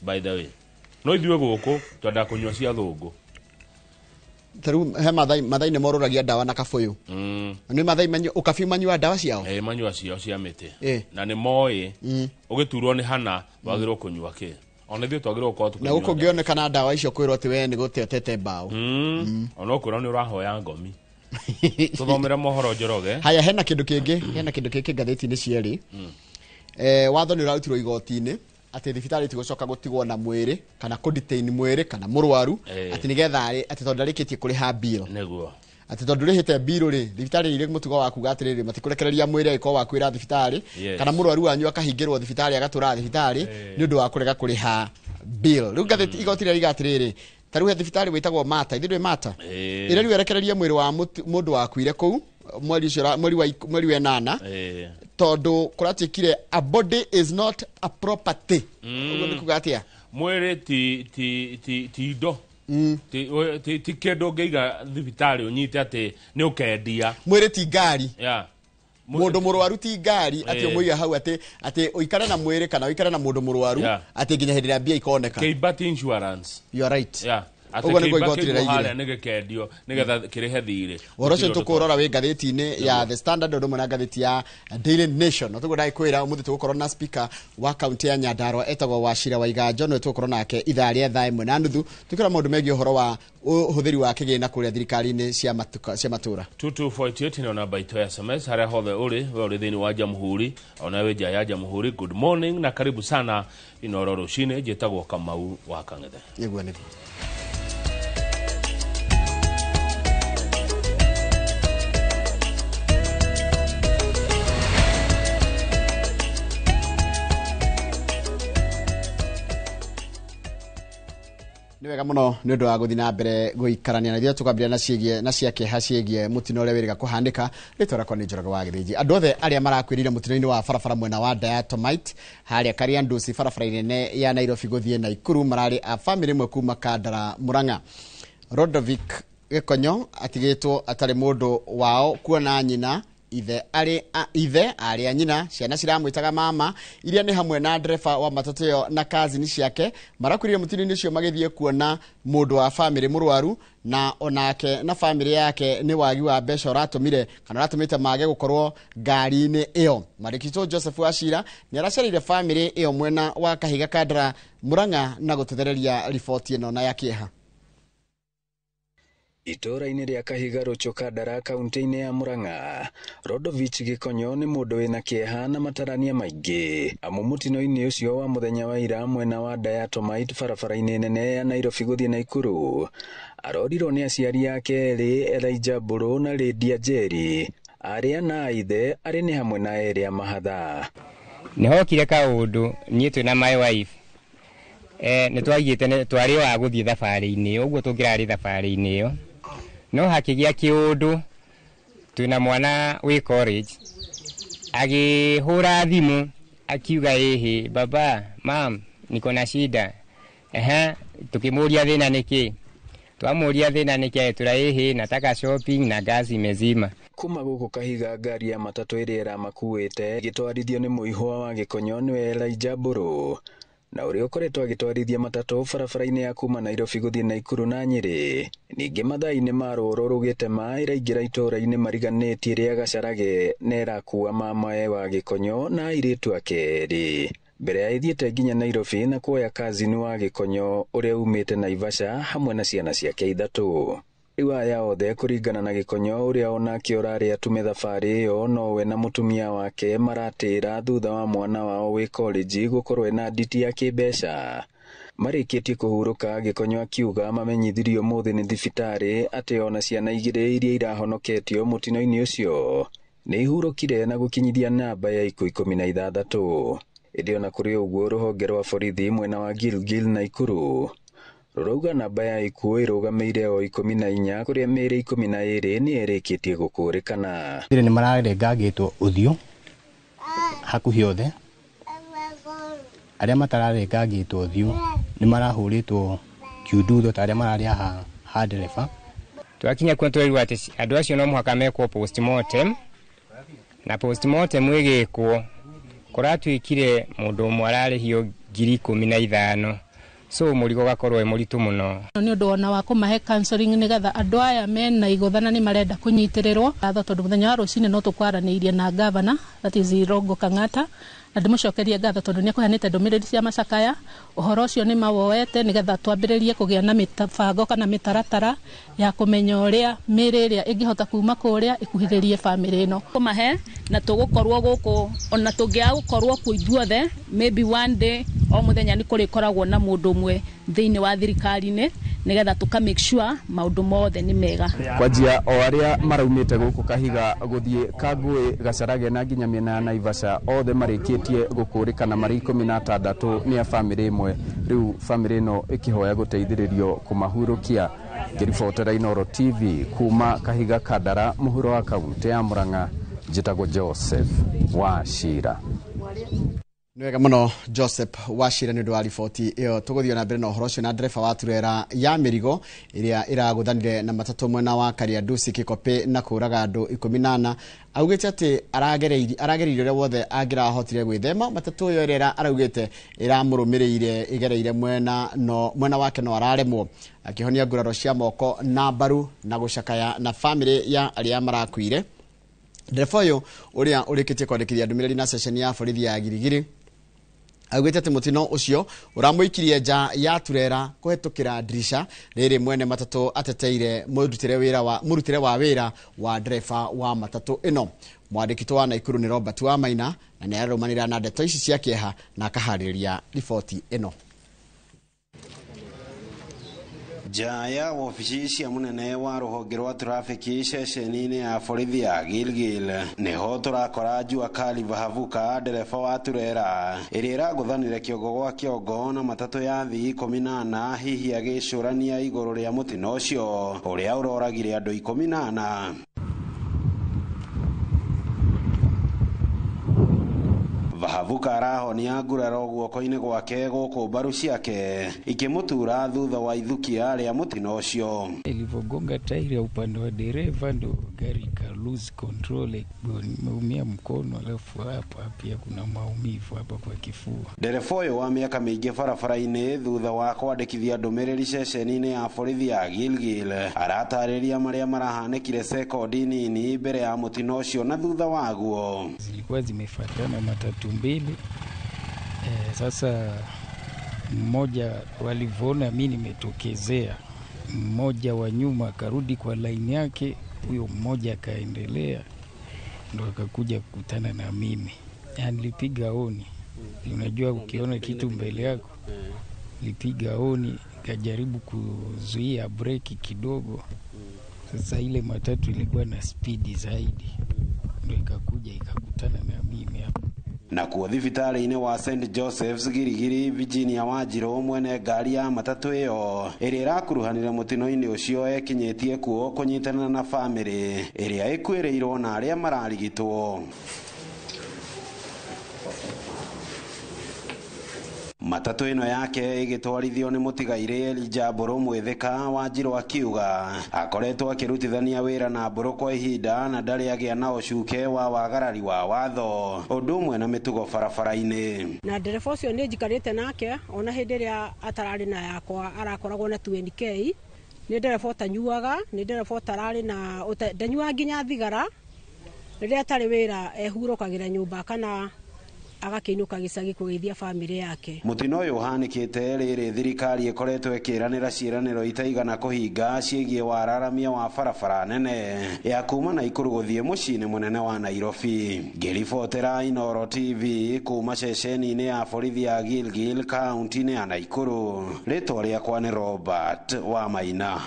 By the way, no ithuĩ gũkũ twendaga kũnyua cia thũngũ. Ta rĩu he Mathai, Mathai nĩ morũragia ndawa na kabũyũ. Nĩ Mathai ũkabi manyua ndawa ciao? Ĩ, manyua ciao cia mĩtĩ. Na nĩ moĩ ũgĩturwo nĩ hana wagĩrĩirwo kũnyua kĩ. Ona ithuĩ twagĩrĩirwo gũkorwo Na tũkĩnyua gũkũ ngĩonekana ndawa icio kwĩrwo atĩ we nĩ gũte ũtete mbaũ. Ona ũkwĩrwo nĩ ũrahoya ngomi. Tũthomere mohoro Njoroge. Haya, hena kĩndũ kĩngĩ, hena kĩndũ kĩngĩ ngathĩti-inĩ cierĩ. Watho nĩ ũrarutirwo igoti-inĩ atĩ thibitarĩ itigũcoka gũtigwo na mwĩrĩ kana kũ detain mwĩrĩ kana mũrwaru atĩ nĩgetha atĩ tondũ ndarĩkĩtie kũrĩha bill. Nĩguo. Atĩ tondũ ũrĩhĩte bill rĩ, thibitarĩ irĩ mũtugo wa kuga atĩrĩrĩ, matikũrekereria mwĩrĩ angĩkorwo wakuĩra thibitarĩ, kana mũrwaru wanyu akahingĩrwo thibitarĩ agatũra thibitarĩ nĩ ũndũ wa kũrega kũrĩha bill. Rĩu ngathĩti igoti rĩrĩa riuga atĩrĩrĩ, ta rĩu he thibitarĩ wĩtagwo Mata, ithuĩ ndwĩ Mata? Ĩrĩa rĩu erekererie mwĩrĩ wa mũndũ wakuire kũu mweri ũcio mweri wa mweri wa ĩnana, tondũ kũratuĩkire a body is not a property. Ũguo nĩ kuga atĩa? Mwĩrĩ ti indo. Ti kĩndũ ũngĩiga thibitarĩ ũnyite atĩ nĩ ũkendia. Mwĩrĩ ti ngari. Mũndũ mũrwaru ti ngari atĩ ũmũige hau atĩ ũikare na mwĩrĩ kana ũikare na mũndũ mũrwaru atĩ nginya hĩndĩ ĩrĩa mbia ikoneka. Kĩimba ti insurance. You are right. Atĩ Ũguo nĩguo kĩimba igoti kĩigwo rĩraigire. harĩa nĩ gĩkendio nĩgetha kĩrĩhe thirĩ. Ũhoro ũcio Gũtirĩ ũndũ tũkũrora wĩ ngathĩti-inĩ ya The Standard ũndũ ũmwe na ngathĩti ya Daily Nation. Na tũguo ndagĩkwĩra ũmũthĩ tũgũkorwo na speaker wa kaunti ya Nyandarua etagwo Wachira Waiganjo, nĩwe tũgũkorwo nake ithaa rĩa thaa ĩmwe na nuthu tũkĩrora maũndũ megiĩ ũhoro wa ũhũthĩri wa kĩgĩna kũrĩa thirikari-inĩ cia matũũra. 2248 nĩyo namba itũ ya SMS harĩa hothe ũrĩ, we ũrĩ thĩinĩ wa Jamhuri, ona wĩ nja ya Jamhuri. Good morning na karibu sana Inoro rũcinĩ. Njĩtagwo Kamau wa Kang'ethe. Nĩguo, nĩguo. Nĩ wega mũno nĩ ũndũ wa gũthiĩ na mbere gũikarania na ithuĩ tũkambĩrĩria na ciĩgiĩ na cia kĩeha ciĩgiĩ mũtino ũrĩa wĩrĩga kũhanĩka. Rĩtwa rĩakwa nĩ Njoroge wa Gĩthĩnji. Andũ othe arĩa marakuĩrĩire mũtino-inĩ wa barabara mwena wa Diatomite harĩa Kariandusi barabara nene ya Nairobi gũthiĩ Naikuru mararĩ a bamĩrĩ ĩmwe kuma Kandara Murang'a. Rodovic Gĩkonyo atigĩtwo atarĩ mũndũ wao kuona nyina ithe arĩ ithe arĩ a nyina, ciana ciramwĩtaga mama, iria nĩ hamwe na ndereba wa matatũ ĩyo na kazini ciake marakuĩrĩire mũtino-inĩ ũcio magĩthiĩ kuona mũndũ wa bamĩrĩ mũrwaru, na onake na bamĩrĩ yake nĩ wagi wa mbeca ũratũmire kana ũratũmĩte mage gũkorwo ngari-inĩ ĩyo. Marĩkitũ Joseph Wachira nĩ aracereire bamĩrĩ ĩyo mwena wa Kahiga Kandara Murang'a na gũtũthereria riboti ĩno na ya kĩeha. Itũũra-inĩ rĩa Kahiga Rũchũ Kandara kaunti-inĩ ya Murang'a, Rodovich Gĩkonyo nĩ mũndũ wĩna kĩeha na matarania maingĩ. Amu mũtino-inĩ ũcio wa mũthenya wa ira mwena wa Diatomite barabara-inĩ nene ya Nairobi gũthiĩ Naikuru, arorirwo nĩ aciari ake erĩ Elijah Mbũrũ na Lydia Njeri, arĩa na ithe arĩ nĩ hamwe na erĩ a mahatha. Nĩ hokire kaũndũ niĩ twĩna my wife. Nĩ twaigĩte nĩ twarĩ wa gũthiĩ thabarĩ-inĩ ĩyo, ũguo tũngĩrarĩ thabarĩ-inĩ ĩyo. No hakĩgĩa kĩũndũ twĩna mwana wĩ college, agĩhũra thimũ akiuga ĩhĩ baba mam niko na shida. Ehe, tukĩmũria thĩna nĩ kĩ? Twamũria thĩna nĩ kĩ, agĩtwĩra ĩhĩ nataka shopping na gas imezima. Kuma gũkũ Kahiga ngari ya matatũ ĩrĩa ĩramakuĩte ĩgĩtwarithio nĩ mũihwa wa Gĩkonyo nĩwe Elijah Mbũrũ, na ũrĩa ũkoretwo agĩtwarithia matatũ barabara-inĩ ya kuma Nairobi gũthiĩ Naikuru na Nyĩrĩ. Ningĩ mathaa-inĩ ma rũrũ rũgĩtema ĩraingĩra itũũra-inĩ mariganĩtie rĩa Gacarage na ĩrakua mamae wa Gĩkonyo na airĩtu ake erĩ. Mbere ya ĩthiĩte nginya Nairobi na kuoya kazini wa Gĩkonyo ũrĩa umĩte Naivasha hamwe na ciana ciake ithatũ. Rĩu aya othe kũringana na Gĩkonyo ũrĩa onake ũrarĩ atume thabarĩ ĩyo nowe na mũtumia wake maratĩra thutha wa mwana wao wĩ college gũkorwo ena nditi ya kĩmbeca. Marĩkĩtie kũhurũka Gĩkonyo akiuga mamenyithirio ũmũthĩ nĩ thibitarĩ atĩ ona ciana igĩrĩ iria irahonoketio mũtino-inĩ ũcio nĩ ihurũkire na gũkinyithia namba ya ikuũ ikũmi na ithathatũ. Ĩndĩ ona kũrĩ ũguo rũhonge rwa borithi mwena wa Gilgil Naikuru rũrauga namba ya ikuũ ĩrũgamĩire o ikũmi na inya kũrĩa mĩĩrĩ ikũmi na ĩrĩ nĩ ĩrĩkĩtie gũkũrĩkana. Thirĩ nĩ mararengangĩtwo ũthiũ hakuhĩ othe, arĩa matararengangĩtwo ũthiũ nĩ marahũrĩtwo kiundutho ta arĩa mararĩ haha ha ndereba. Twakinya kuo twerirwo atĩ andũ acio no mũhaka mekwo postmortem, na postmortem ĩgĩkwo kũratuĩkire mũndũ ũmwe ararĩhio ngiri ikũmi na ithano, So mũrigo ũgakorwo wĩ mũritũ mũno. Nĩ ũndũ ona wa kũmahe counseling nĩgetha andũ aya mena igũthana nĩ marenda kũnyitĩrĩrwo ngatho, tondũ mũthenya wa rũcinĩ no tũkwaranĩirie na governor, that is Irungu Kang'ata, na ndĩmũcokerie ngatho tondũ nĩ akũheanĩte ndũmĩrĩri cia macakaya. Ũhoro ũcio nĩ mawoete nĩgetha twambĩrĩrie kũgĩa na mĩbango kana mĩtaratara ya kũmenya ũrĩa mĩĩrĩ ĩrĩa ĩngĩhota kuma kũrĩa ĩkuhĩrĩrie bamĩrĩ ĩno. Kũmahe na tũgũkorwo gũkũ ona tũngĩaga gũkorwo kuo ithuothe, maybe one day o mũthenya nĩ kũrĩkoragwo na mũndũ ũmwe thĩinĩ wa thirikari-inĩ nĩgetha tũka make sure maũndũ mothe nĩ mega. Kwanjia o arĩa maraumĩte gũkũ Kahiga gũthiĩ Kangũĩ, Gacarage na nginya mĩena ya Naivasha, othe marĩkĩtie gũkũrĩkana marĩ 16 nĩ a bamĩrĩ ĩmwe. Rĩu bamĩrĩ ĩno ĩkĩhoya gũteithĩrĩrio kũmahurũkia. Ngĩribotera Inooro TV kuma Kahiga Kandara, mũhuro wa kaunti ya Murang'a, njĩtagwo Joseph Wachira. Nĩ wega mũno Joseph Wachira nĩ ũndũ wa riboti ĩyo. Tũgũthiĩ na mbere na ũhoro ũcio na ndereba wa turera ya mĩrigo ĩrĩa ĩragũthanire na matatũ mwena wa Kariandusi Kikopĩ na kũraga andũ 14 augĩte atĩ aragereirie ũrĩa wothe angĩrahotire gwĩthema matatũ ĩyo ĩrĩa araugĩte ĩramũrũmĩrĩire ĩgereire mwena wake no araremwo, akĩhonia nguraro cia moko na mbaru na gũcakaya na bamĩrĩ ya arĩa marakuire. Ndereba ũyũ ũrĩa ũrĩkĩtie kwandĩkithia ndũmĩrĩri na ceceni ya borithi ya Girigiri augĩte atĩ mũtino ũcio ũramũikirie nja ya turera kũhetũkĩra ndirisha rĩrĩ mwene matatũ ateteire mũrutĩre wa wĩra wa ndereba wa matatũ ĩno. Mwandĩki wa Naikuru nĩ Robert Wamaina na nĩ ararũmanĩra na ndeto ici cia kĩeha na akaharĩrĩria riboti ĩno. Nja ya wobici cia mũnene wa rũhonge rwa trafiki ceceni-inĩ ya borithi ya Gilgil nĩho tũrakora Jua Kali Vahavuka, ndereba wa turera ĩrĩa ĩragũthanire kĩongo gwa kĩongo na matatũ ya thii 14, hihi agĩcũrania igũrũ rĩa mũtino ũcio ũrĩa ũroragire andũ 14. Vahavuka arahonia nguraro guoko-inĩ gwake gũkũ mbaru ciake ikĩmũtura thutha wa ithukia rĩa mũtino ũcio. Ilivyogonga tairi ya upande wa dereva ndo gari ka lose control, nimeumia mkono, alafu hapa pia kuna maumivu hapa kwa kifua. Ndereba ũyũ wa mĩaka mĩingĩ barabara-inĩ thutha wa kwandĩkithia ndũmĩrĩri ceceni-inĩ ya borithi ya Gilgil aratarĩria marĩa marahanĩkire sekondi nini mbere ya mũtino ũcio na thutha waguo. Zilikuwa zimefuatana matatu mbili. Sasa mmoja walivyoona mimi nimetokezea, mmoja wa nyuma akarudi kwa line yake, huyo mmoja akaendelea, ndo akakuja kukutana na mimi. Nilipiga honi, unajua ukiona kitu mbele yako, nilipiga honi, nikajaribu kuzuia breki kidogo. Sasa ile matatu ilikuwa na spidi zaidi, ndo ikakuja ikakutana na mimi hapo. Nakuo thibitarĩ-inĩ wa St Joseph's Girigiri, Virginia Wanjirũ mwene ngari ya matatũ ĩyo ĩrĩa ĩrakuruhanire mũtino-inĩ ũcio ekinyĩtie kuo kũnyitanĩra na bamĩrĩ ĩrĩa ĩkuĩrĩirwo na arĩa mararigitwo. Matatũ ĩno yake ĩgĩtwarithio nĩ mũtigairĩ Elijah Mbũrũ Mwĩthĩka. Wanjirũ akiuga akoretwo akĩrutithania wĩra na Mbũrũ kwa ihinda na ndarĩ agĩa na ũcuke wa wagarari wa watho ũndũ ũmwe na mĩtugo barabara-inĩ. Na ndereba ũcio nĩ njikarĩte nake ona hĩndĩ ĩrĩa atararĩ na yakwa arakoragwo na 20K. Nĩ ndereba ũtanyuaga, nĩ ndereba ũtararĩ na ndanyuaga nginya thigara. Rĩrĩa atarĩ wĩra ehurũkagĩra nyũmba kana agakĩinũka gĩcagi kũgeithia bamĩrĩ yake. Mũtino ũyũ ũhanĩkĩte rĩrĩ thirikari ĩkoretwo ĩkĩranĩra ciĩranĩro itaigana kũhinga ciĩgiĩ wararamia wa barabara nene ya kuma Naikuru gũthiĩ mũciĩ-inĩ mũnene wa Nairobi. Ngĩribotera Inooro TV kuma ceceni-inĩ ya borithi ya Gilgil kaunti-inĩ ya Naikuru, rĩtwa rĩakwa nĩ Robert Wamaina.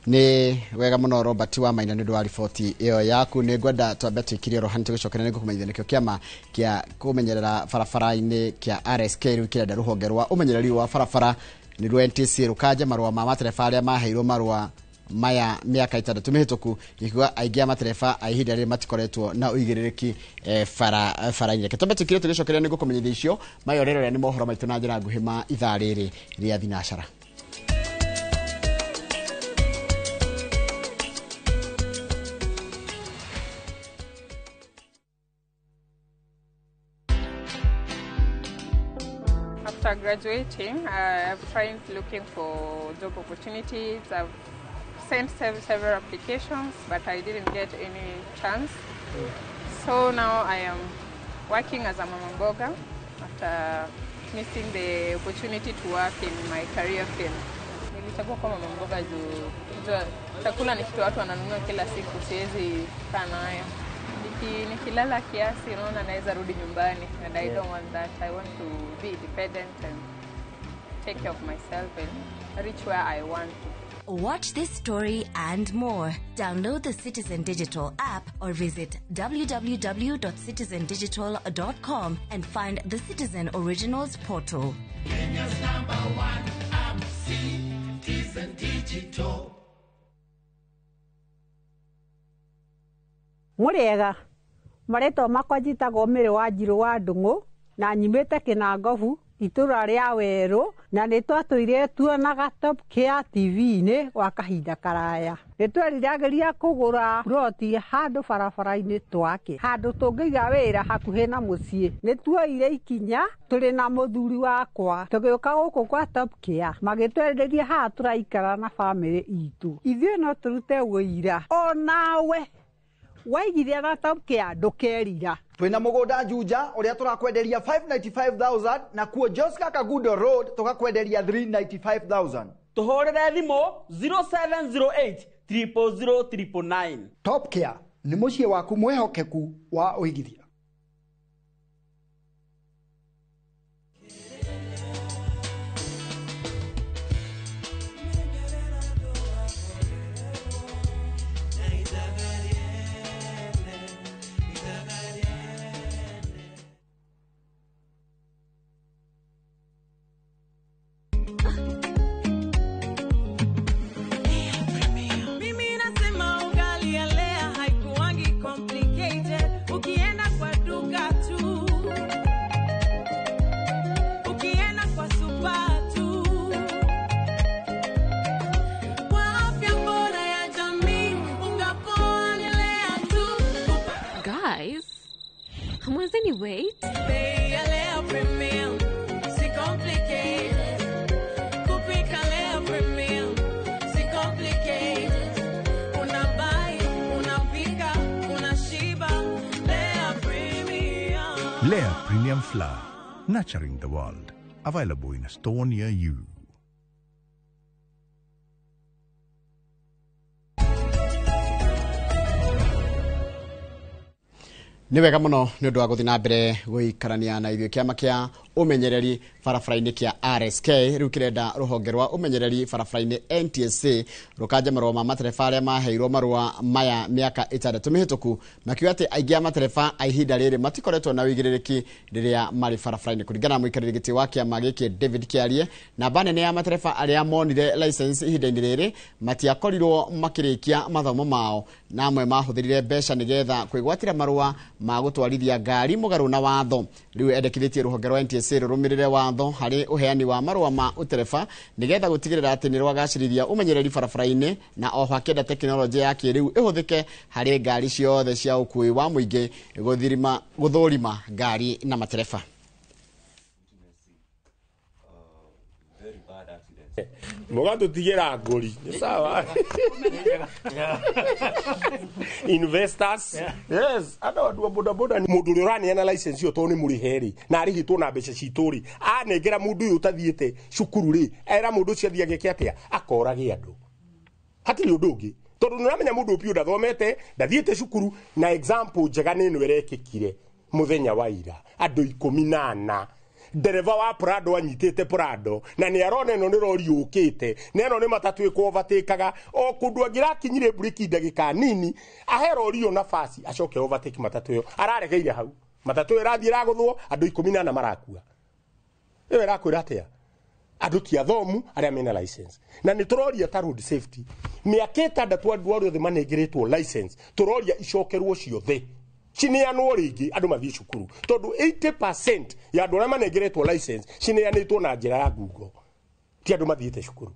Nĩ wega mũno Robert Wamaina nĩ ũndũ wa riboti ĩyo yaku. Nĩ ngwenda twambe twĩkire oro hanini tũgĩcokera nĩ ngũkũmenyithia nĩkĩo kĩama kĩa kũmenyerera barabara-inĩ kĩa RSK rĩu kĩrenda rũhonge rwa ũmenyereri wa barabara nĩruo NTSA rũkanje marũa ma matereba arĩa maheirwo marũa maya mĩaka 6 mĩhĩtũku, gĩkiuga aingĩ a matereba a ihinda rĩrĩ matikoretwo na ũigĩrĩrĩki bara-inĩ. Reke twambe twĩkire tũgĩcokeria nĩ ngũkũmenyithia icio mayo rĩrĩa nĩ mohoro maitũ na njĩra nguhĩ ma ithaa rĩrĩ rĩa thinacara. After graduating, I've tried looking for job opportunities. I've sent several applications, but I didn't get any chance. So now I am working as a mama mboga after missing the opportunity to work in my career field. Nilichagua kuwa mama mboga juu chakula ni kitu watu wananunua kila siku, siwezi kaa nayo. Nikilala kiasi, unaona naweza rudi nyumbani, and I don't want that. I want to be independent and take care of myself and reach where I want to. Watch this story and more. Download the Citizen Digital app or visit www.citizendigital.com and find the Citizen Originals portal. Kenya's number one app, Citizen Digital. Mũrĩega, marĩtwa makwa njĩtagwo Mary Wanjirũ wa Ndung'u na nyumĩte Kĩnangobu itũra rĩa Werũ, na nĩ twatũire tuonaga Top Care TV-inĩ gwa kahinda karaya. Nĩ tweriragĩria kũgũra ploti handũ barabara-inĩ twake, handũ tũngĩiga wĩra hakuhĩ na mũciĩ. Nĩ tuoire ikinya tũrĩ na mũthuri wakwa tũgĩũka gũkũ kwa Top Care, magĩtwenderia haha tũraikara na bamĩrĩ itũ. Ithuĩ no tũrute ũira onawe waigithia na Top Care ndũkerira. Twina mugunda Juja uria turakwenderia 595,000 na kuo Joska Kagudo Road tukakwenderia 395,000. Tuhurire thimu 0708 000 999. Top Care ni muciĩ waku mwihokeku wa uigithia. Wait. Lea Premium Flour, nurturing the world. Available in a store near you. Nĩ wega mũno nĩ ũndũ wa gũthiĩ na mbere gũikarania na ithuĩ. Kĩama kĩa ũmenyereri barabara-inĩ kĩa RSK rĩu kĩrenda rũhonge rwa ũmenyereri barabara-inĩ NTSA rũkanje marũa ma matereba arĩa maheirwo marũa maya mĩaka 6 mĩhĩtũku, makiuga atĩ aingĩ a matereba a ihinda rĩrĩ matikoretwo na ũigĩrĩrĩki rĩrĩa marĩ barabara-inĩ. Kũringana na mũikarĩri gĩtĩ wa kĩama gĩkĩ David Kĩarie, namba nene ya matereba arĩa monire license ihinda-inĩ rĩrĩ matiakorirwo makĩrĩkia mathomo mao, na amwe mahũthĩrire mbeca nĩgetha kwĩgwatĩra marũa ma gũtwarithia ngari mũgarũ na watho. Rĩu endekithĩtie rũhonge rwa NTSA rũrũmĩrĩre watho harĩ ũheani wa marũa ma ũtereba nĩgetha gũtigĩrĩra atĩ nĩ rwagacĩrithia ũmenyereri barabara-inĩ, na oho akĩenda tekinoronjĩ ya kĩrĩu ĩhũthĩke harĩ ngari ciothe cia ũkuui wa mũingĩ gũthũrima ngari na matereba. Mũgatũtigĩra ngũri nĩ sawa. Investors, yes, andũ andũ a bodaboda nĩ mũndũ ũrĩa ũraneana license ĩyo tondũ nĩ mũrĩhe rĩ, na arĩhĩtwo na mbeca citũ rĩ, anengera mũndũ ũyũ ũtathiĩte cukuru rĩ, era mũndũ ũcio athiĩ ageke atĩa, akorage andũ. Hatirĩ ũndũ ũngĩ tondũ nĩ ũramenya mũndũ ũyũ ndathomete, ndathiĩte cukuru, na example njega nĩ ĩno ĩrekĩkire mũthenya wa ira, andũ 14 ndereba wa Prado anyitĩte Prado na nĩ arona ĩno nĩ rori yũkĩte na ĩno nĩ matatũ ĩkũovatĩkaga o kũndũ angĩrakinyire breki ndagĩka nini ahe rori ĩyo nafasi acoke overtake matatũ ĩyo, araregeire hau matatũ ĩyo ĩrathiĩ ĩragũthwo andũ 14 marakua. Ĩyo ĩrakwĩra atĩa? Andũ ti athomu arĩa mena license, na nĩ tũroria ta road safety mĩaka 6 andũ arĩa othe manengeretwo license tũroria icokerwo ciothe cineanwo rĩngĩ andũ mathiĩ cukuru, tondũ 80% ya andũ arĩa manengeretwo license cineanĩtwo na njĩra ya Google, ti andũ mathiĩte cukuru.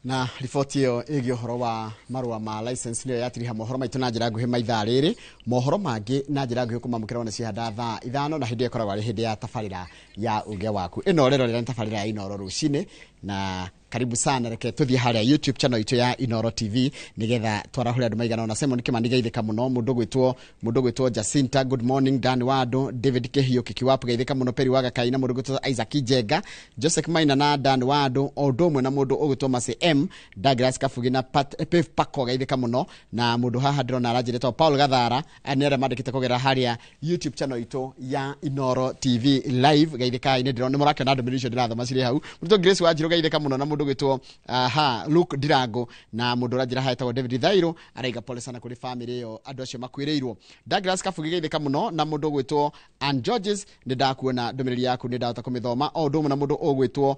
Na riboti ĩyo ĩgiĩ ũhoro wa marũa ma license nĩyo yatiriha mohoro maitũ na njĩra nguhĩ ma ithaa rĩrĩ. Mohoro mangĩ na njĩra nguhĩ kũmamũkĩra ona cihanda thaa 5, na hĩndĩ ĩyo ĩkoragwo arĩ hĩndĩ ya tabarĩra ya uge waku. Ĩno rĩrorera nĩ tabarĩra ya Inooro rũcinĩ, na karibu sana. Reke tuthiĩ harĩa YouTube channel itũ ya Inooro TV nigetha twarahũre andũ maigana ona. Simon Kimani geithĩka mũno, mũndũ gwĩtwo Jacinta, good morning. Dan Wado, David Kihio Kikiwapu geithĩka mũno, Peri wa Gakaina, mũndũ gwĩtwo Isaac Njenga, Joseph Maina na Dan Wado, o ũndũ ũmwe na mũndũ ũgwĩtwo Masi M, Douglas Kabugi na Pat Pave Pako geithĩka mũno, na mũndũ haha ndĩrona aranjĩrĩtwo Paul Gathara, nĩ arĩa mandĩkĩte kũgerera harĩa YouTube channel itũ ya Inooro TV live. Geithĩkai, nĩ ndĩrona nĩ mũrakĩona ndũmĩrĩri icio ndĩrathoma cirĩ hau. Mũndũ Grace Wanjirũ geithĩka mũno, na mũndũ gwĩtwo aha Luke Ndirango, na mũndũ ũranjĩra haha etagwo David Thairo araiga pole sana kũrĩ family ĩyo andũ acio makuĩrĩirwo. Douglas Kabugi geithĩka mũno, na mũndũ ũgwĩtwo Ann Georges, nĩ ndakuona ndũmĩrĩri yaku, nĩ ndahota kũmĩthoma, o ũndũ ũmwe na mũndũ ũgwĩtwo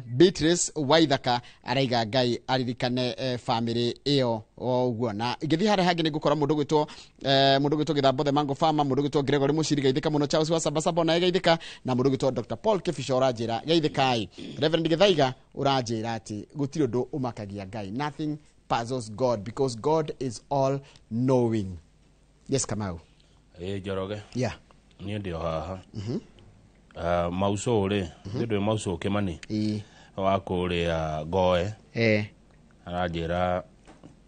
Beatrice Waithaka araiga Ngai aririkane family ĩyo o ũguo. Na ingĩthiĩ harĩa hangĩ nĩ ngũkora mũndũ gwĩtwo Gĩthambo the Mango Farmer, mũndũ gwĩtwo Gregory Mũciri geithĩka mũno, Charles wa Sabasaba naye geithĩka, na mũndũ gwĩtwo Dr Paul Kibisho ũranjĩra geithĩkai. Reverend Gĩthaiga ũranjĩra atĩ gũtirĩ ũndũ ũmakagia Ngai, nothing puzzles God because God is all knowing. Yes, Kamau. Ĩ Njoroge. Yeah. Niĩ ndĩ o haha. Maucũ rĩ, nĩ ndũĩ Maucũ Kĩmani wa kũrĩa Ngoe aranjĩra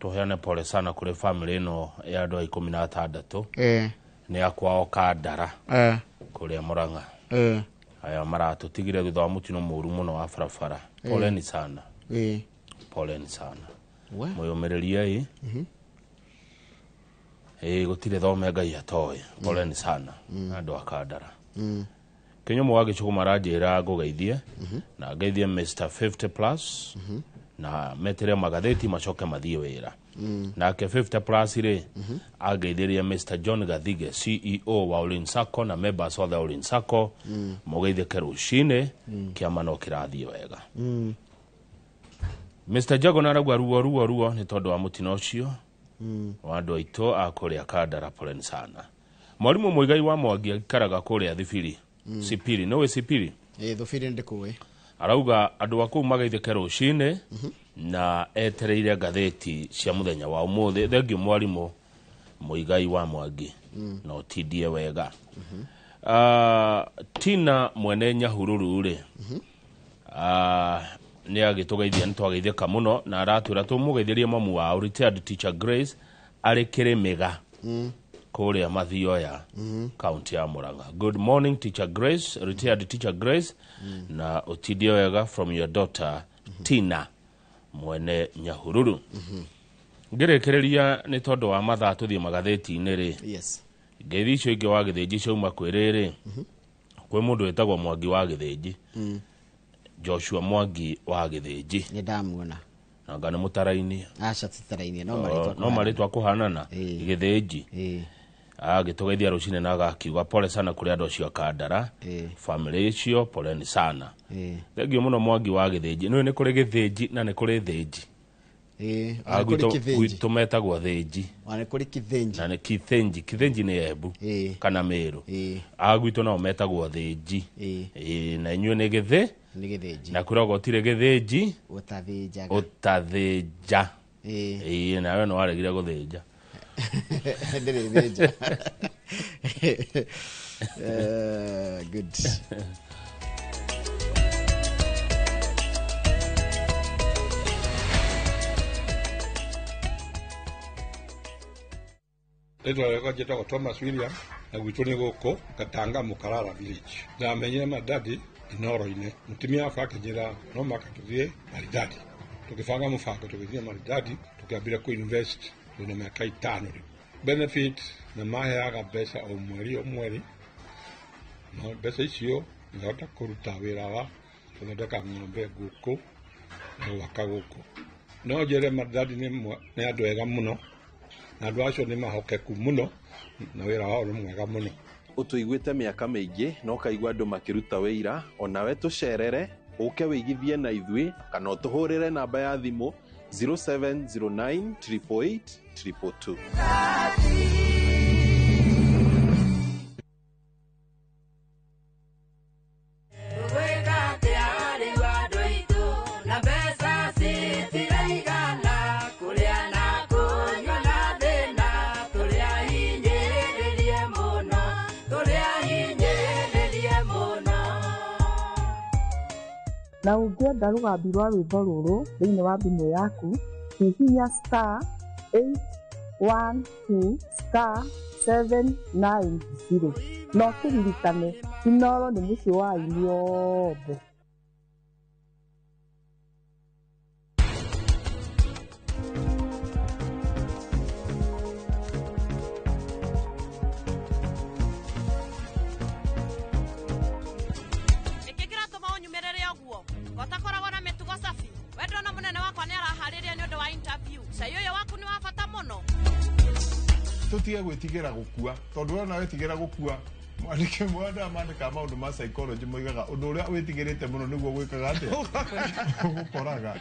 tũheane pole sana kũrĩ family ĩno ya andũ a 16 nĩ akwao Kandara kũrĩa Murang'a aya maratũtigire thutha wa mũtino mũru mũno wa barabara. Poleni sana. Poleni sana. We. Mwĩyũmĩrĩriei. Ĩ gũtirĩ thome Ngai atoĩ. Poleni sana andũ a Kandara. Kĩnyũmũ wa gĩcũgũ maranjĩra ngũgeithie na ngeithie Mr 50 plus na metere magathĩti macoke mathiĩ wĩra. Nake 50 plus rĩ angeithĩria Mr John Gathige, CEO wa Ulinzi Sacco, na members othe a Ulinzi Sacco. Mũgeithĩke rũcinĩ, kĩama no kĩrathiĩ wega. Mr Jago arauga ruo ruo ruo nĩ tondũ wa mũtino ũcio wa andũ aitũ a kũrĩa Kandara, poleni sana. Mwarimũ Mũigai wa Mwangi aikaraga kũrĩa Thibiri. Sipiri, nĩũĩ Sipiri? Ĩ, Thubiri nĩ ndĩkũĩ. Arauga andũ a kũu mageithĩke rũcinĩ na etereire ngathĩti cia mũthenya wa ũmũthĩ. Thengiũ mwarimũ Mũigai wa Mwangi na ũtindie wega. Tina mwene Nyahururu rĩ nĩ agĩtũgeithia, nĩ twageithĩka mũno, na aratwĩra tũmũgeithĩrie mamu wao retired teacher Grace arĩ Kĩrĩmĩga kũrĩa Mathioya, kaunti ya Murang'a. Good morning teacher Grace, retired teacher Grace, na ũtindie wega from your daughter Tina mwene Nyahururu. Ngĩrĩkĩrĩria nĩ tondũ wa mathaa tũthiĩ magathĩti-inĩ rĩ, ngeithi icio ingĩ wa Gĩthĩnji ciauma kwĩ rĩrĩ, kwĩ mũndũ wĩtagwo Mwangi wa Gĩthĩnji, Joshua Mwangi wa Gĩthĩnji. Nĩ ndamuona. Nanga nĩ mũtarainie? Aca, tũtarainie, no marĩtwa. No marĩtwa kũhanana. Gĩthĩnji agĩtũgeithia rũcinĩ na agakiuga pole sana kũrĩ andũ acio a Kandara, family icio, poleni sana. Thengiũ mũno Mwangi wa Gĩthĩnji. Nĩũĩ nĩ kũrĩ Gĩthĩnji na nĩ kũrĩ Thĩnji? Ĩ, Ah, ona kũrĩ Kĩthĩnji. Gwitũ metagwo Thĩnji. Ona kũrĩ Kĩthĩnji. Na nĩ Kĩthĩnji. Kĩthĩnji nĩ Embu kana Mĩrũ. A gwitũ nao metagwo Thĩnji. Ĩ, na inyuĩ nĩ Gĩthĩ Nĩ Gĩthĩnji. Na kwĩragwo gũtirĩ Gĩthĩnji ũtathĩnjaga. Ũtathĩnja. Ĩ, nawe nĩ waregire gũthĩnja. Ndĩrĩ thĩnja. Good. Rĩtwa rĩakwa njĩtagwo Thomas William, na gwitũ nĩ gũkũ Gatanga Mũkarara village. Ndamenyire Maridadi Inoro-inĩ. Mũtumia wakwa akĩnjĩra no mũhaka tũthiĩ Maridadi. Tũkĩbanga mũbango tũgĩthiĩ Maridadi, tũkĩambĩrĩria kũ invest twĩna mĩaka 5 rĩu. Benefit na maheaga mbeca o mweri o mweri, na mbeca icio ngahota kũruta wĩra wa gũthondeka ng'ombe, ngũkũ na gwaka gũkũ. No njĩre Maridadi nĩ andũ ega mũno, na andũ acio nĩ mahokeku mũno, na wĩra wao nĩ mwega mũno. Ũtũiguĩte mĩaka mĩingĩ na ũkaigua andũ makĩruta wĩira, onawe tũcerere ũke wĩigithie na ithuĩ kana ũtũhũrĩre namba ya thimũ 0709 888 222. Na mbeca. Na ũngĩenda rũgambi rwa rwĩmbo rũrũ thĩinĩ wa thimũ yaku, hihinya *812*790. Na ũkĩririkane, Inooro nĩ mũciĩ wa aini othe. Nĩkĩ kĩratũma ũnyumĩrĩre ũguo gotakoragwo na mĩtugo cabi we ndona mũnene wakwa nĩ araharĩria nĩ ũndũ wa interview. Cai ũyũ waku nĩ wa bata mũno. Tutige gwĩtigĩra gũkua, tondũ wona wetigĩra gũkua, mwandĩke mwanda mandĩkaga maũndũ ma psychology moigaga ũndũ ũrĩa wĩtigĩrĩte mũno nĩguo gwĩkaga atĩa, ũgũkoraga.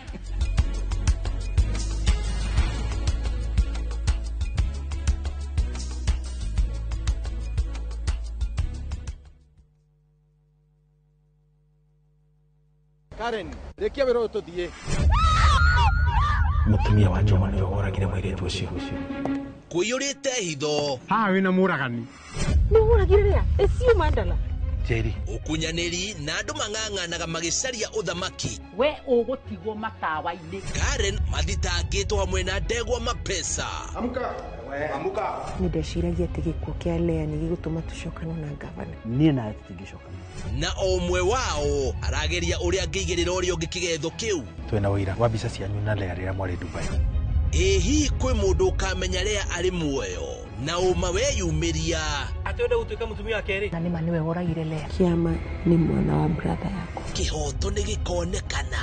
Karen, rĩkia wĩra ũyũ tũthiĩ. Mũtumia wa Njoma nĩwe woragire mũirĩtu ũcio. Kũiyũrĩte hitho. Haha wĩna mũragani. Nĩ woragire rĩa ĩciũ mandala. Jerry. Ũkunyanĩri na andũ mang'ang'anaga magĩcaria ũthamaki. We ũgũtigwo matawa-inĩ. Karen mathitangĩtwo hamwe na ndegwa mapesa. Amka. Amka. Nĩ ndeciragia atĩ gĩkuũ kĩa Lea nĩ gĩgũtũma tũcokane na ngavana. Niĩ nawe tũtingĩcokana. Na o ũmwe wao arageria ũrĩa angĩigĩrĩra ũrĩa ũngĩ kĩgetho kĩu. Twĩna ũira wa mbica cianyu na Lea rĩrĩa mwarĩ Dubai. Ĩ hihi kwĩ mũndũ ũkamenya Lea arĩ muoyo na ũma weyumĩria? Atĩ ũrenda gũtuĩka mũtumia wa kerĩ. Na nĩma nĩwe woragire Lea. Kĩama nĩ mwana wa brother yakwa. Kĩhoto nĩ gĩkonekana.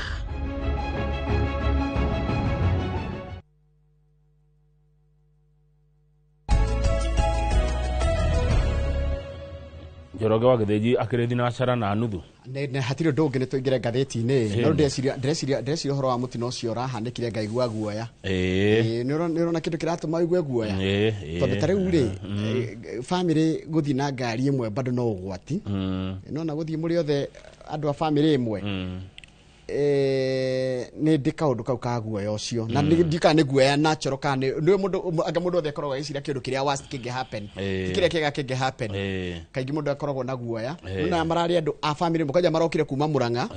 Njoroge wa Gĩthĩnji akĩrĩ thinacara na nuthu. Nĩ hatirĩ ũndũ ũngĩ nĩ tũingĩre ngathĩti-inĩ, no ndĩreciria ndĩreciria ndĩreciria ũhoro wa mũtino ũcio ũrahanĩkire ngaigua guoya. Nĩ ũrona kĩndũ kĩratũma ũigue guoya, tondũ ta rĩu rĩ, bamĩrĩ gũthiĩ na ngari ĩmwe bado no ũgwati. Nona gũthiĩ mũrĩ othe andũ a bamĩrĩ ĩmwe, nĩ ndĩ kaũndũ kau ka guoya ũcio, na ndikana nĩ guoya natural kana nĩ mũndũ anga mũndũ othe akoragwo agĩciria kĩndũ kĩrĩa worst kĩngĩ happen, ti kĩrĩa kĩega kĩngĩ happen. Kaingĩ mũndũ akoragwo na guoya. Nona mararĩ andũ a bamĩrĩ ĩmwe, kwanja marokire kuma Murang'a,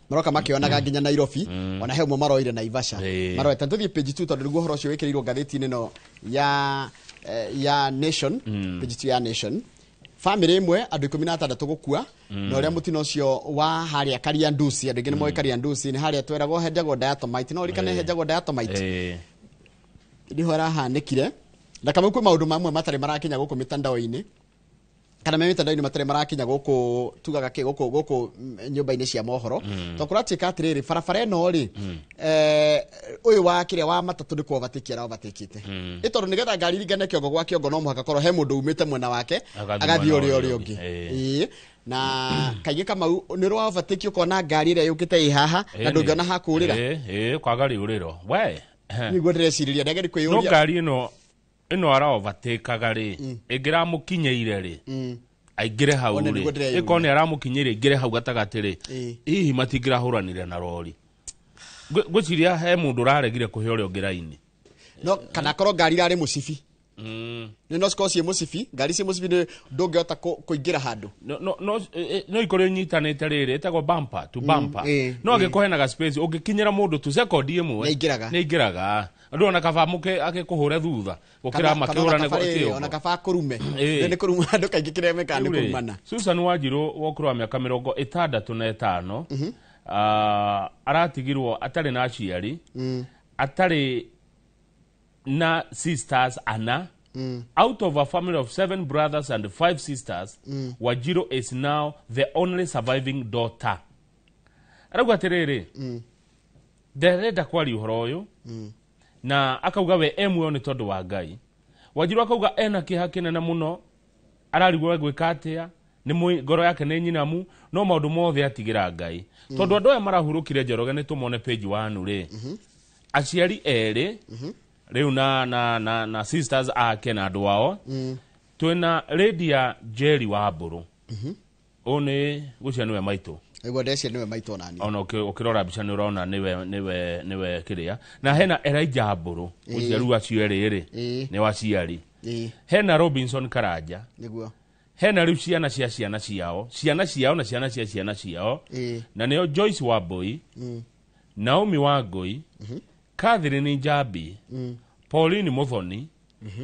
maroka makĩonaga nginya Nairobi, ona he ũmwe maroire Naivasha. Maroete tũthiĩ page 2 tondũ nĩguo ũhoro ũcio wĩkĩrĩirwo ngathĩti-inĩ ĩno ya Nation, page 2 ya Nation. Family ĩmwe andũ 16 gũkua, na ũrĩa mũtino ũcio wa harĩa Kariandusi, andũ aingĩ nĩ moĩ Kariandusi nĩ harĩa tweragwo henjagwo diatomite, no ũririkane henjagwo diatomite nĩho ĩrahanĩkire. Na kamau kwĩ maũndũ mamwe matarĩ marakinya gũkũ mĩtandao-inĩ, kana me mĩtandao-inĩ matarĩ marakinya gũkũ tugaga kĩ gũkũ gũkũ nyũmba-inĩ cia mohoro, tondũ kũratuĩka atĩrĩrĩ, barabara ĩno rĩ, ũyũ wa kĩrĩa wa matatũ nĩ kũ-overtake ara-overtake-ĩte, ĩ tondũ nĩgetha ngari ringane kĩongo gwa kĩongo no mũhaka korwo he mũndũ umĩte mwena wake agathiĩ ũrĩa ũrĩa ũngĩ. Ĩĩ, na kaingĩ Kamau nĩ rwa overtake ũkona ngari ĩrĩa yũkĩte ĩ haha na ndũngĩona ha kũũrĩra. Ĩĩ, kwaga rĩũrĩro we. Nĩguo ndĩrecirĩria ndageri No kwĩyũria ngari ĩno ara overtake-aga rĩ, ĩngĩramũkinyĩire rĩ, aingĩre hau One nĩguo rĩ, ndĩreyũria. ĩkorwo nĩ aramũkinyĩire aingĩre hau gatagatĩ rĩ, hihi matingĩrahũranire na rori. Ngwĩciria he mũndũ ũraregire kũhe ũrĩa ũngĩ raini. No kana akorwo ngari irarĩ mũcibi. Nĩ no cikorwo ciĩ mũcibi, ngari ciĩ mũcibi nĩ ndũngĩhota kũingĩra handũ. No ikorwo inyitanĩte rĩrĩ, ĩtagwo bumper to bumper. No angĩkorwo hena ga space ũngĩkinyĩra mũndũ tu sekondi ĩmwe Nĩaingĩraga. Nĩaingĩraga. Andũ ona kaba mũke akĩkũhũre thutha gũkĩra makĩhũrane kana ona kaba kũrume. Nĩ kũruma andũ kaingĩ kĩrĩa mekaga nĩ Rĩu rĩ, kũrumana. Susan Wanjiru wa ũkũrũ wa mĩaka 65, aratigirwo atarĩ na aciari, atarĩ na sisters ana. Out of a family of 7 brothers and 5 sisters, Wanjiru is now the only surviving daughter. Arauga atĩrĩrĩ, nderenda kwaria ũhoro ũyũ, na akauga we e muoyo nĩ tondũ wa Ngai. Wanjiru akauga ena kĩeha kĩnene mũno, ararigwo gwĩka atĩa, nĩ ngoro yake nĩ nyinamu, no maũndũ mothe atigĩra Ngai. Tondũ andũ aya marahurũkire Njoroge nĩ tũmone page 1 rĩ, aciari erĩ rĩu na sisters ake na andũ ao, twĩna Lydia Njeri wa Mbũrũ. Ũyũ nĩ gũcia nĩwe maitũ. Nĩguo ndeciria nĩwe maitũ onani. Ona ũkĩrora mbica nĩ ũrona nĩwe kĩrĩa. Na hena Elijah Mbũrũ, ũcio rĩu acio erĩ rĩ, nĩ waciari. Hena Robinson Karanja. Nĩguo. Hena rĩu ciana cia ciana ciao, ciana ciao na ciana cia ciana ciao, na nĩo Joyce Wambui, Naomi Wangui, Catherine Njambi, Pauline Muthoni,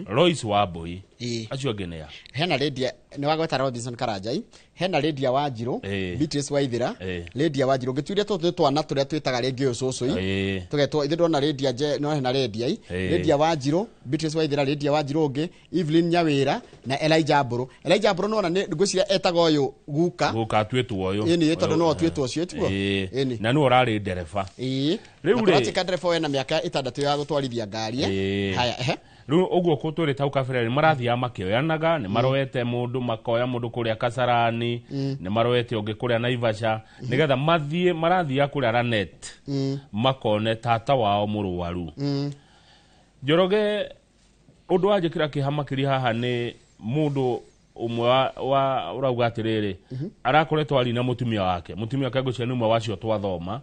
Lois Wambui. Acio angĩ nĩa? Hena Lydia nĩ wagweta Robinson Karanjai, hena Lydia Wanjiru, Beatrice Waithira, Lydia Wanjiru ngĩtuire tũtũ twana tũrĩa twĩtaga rĩngĩ ũcũcũi, tũgetwo ithuĩ ndona Lydia nje no hena Lydia i Lydia Wanjiru, Beatrice Waithira, Lydia Wanjiru ũngĩ, Evelyn Nyawĩra na Elijah Mbũrũ. Elijah Mbũrũ nĩwona nĩ ngwĩciria etaga ũyũ guka. Guka atuĩtwo ũyũ. Ĩni, tondũ no atuĩtwo ũcio tiguo. Ĩni. Na nĩwe ũrarĩ ndereba. Rĩu rĩ rĩ kũratuĩka ndereba wena mĩaka 6 ya gũtwarithia ngari. Haya, ehe. Rĩu ũguo kũtwĩrĩte hau kabere nĩ marathiaga makĩoyanaga, nĩ maroete mũndũ makoya mũndũ kũrĩa Kasarani, nĩ maroete ũngĩ kũrĩa Naivasha, nĩgetha mathiĩ marathiaga kũrĩa Lanet, makone tata wao mũrwaru. Njoroge, ũndũ wanjĩkĩra kĩeha makĩria haha nĩ mũndũ ũmwe wa ũrauga atĩrĩrĩ, arakoretwo ari na mũtumia wake, mũtumia wake ngwĩciria nĩ ũmwe wacio twathoma,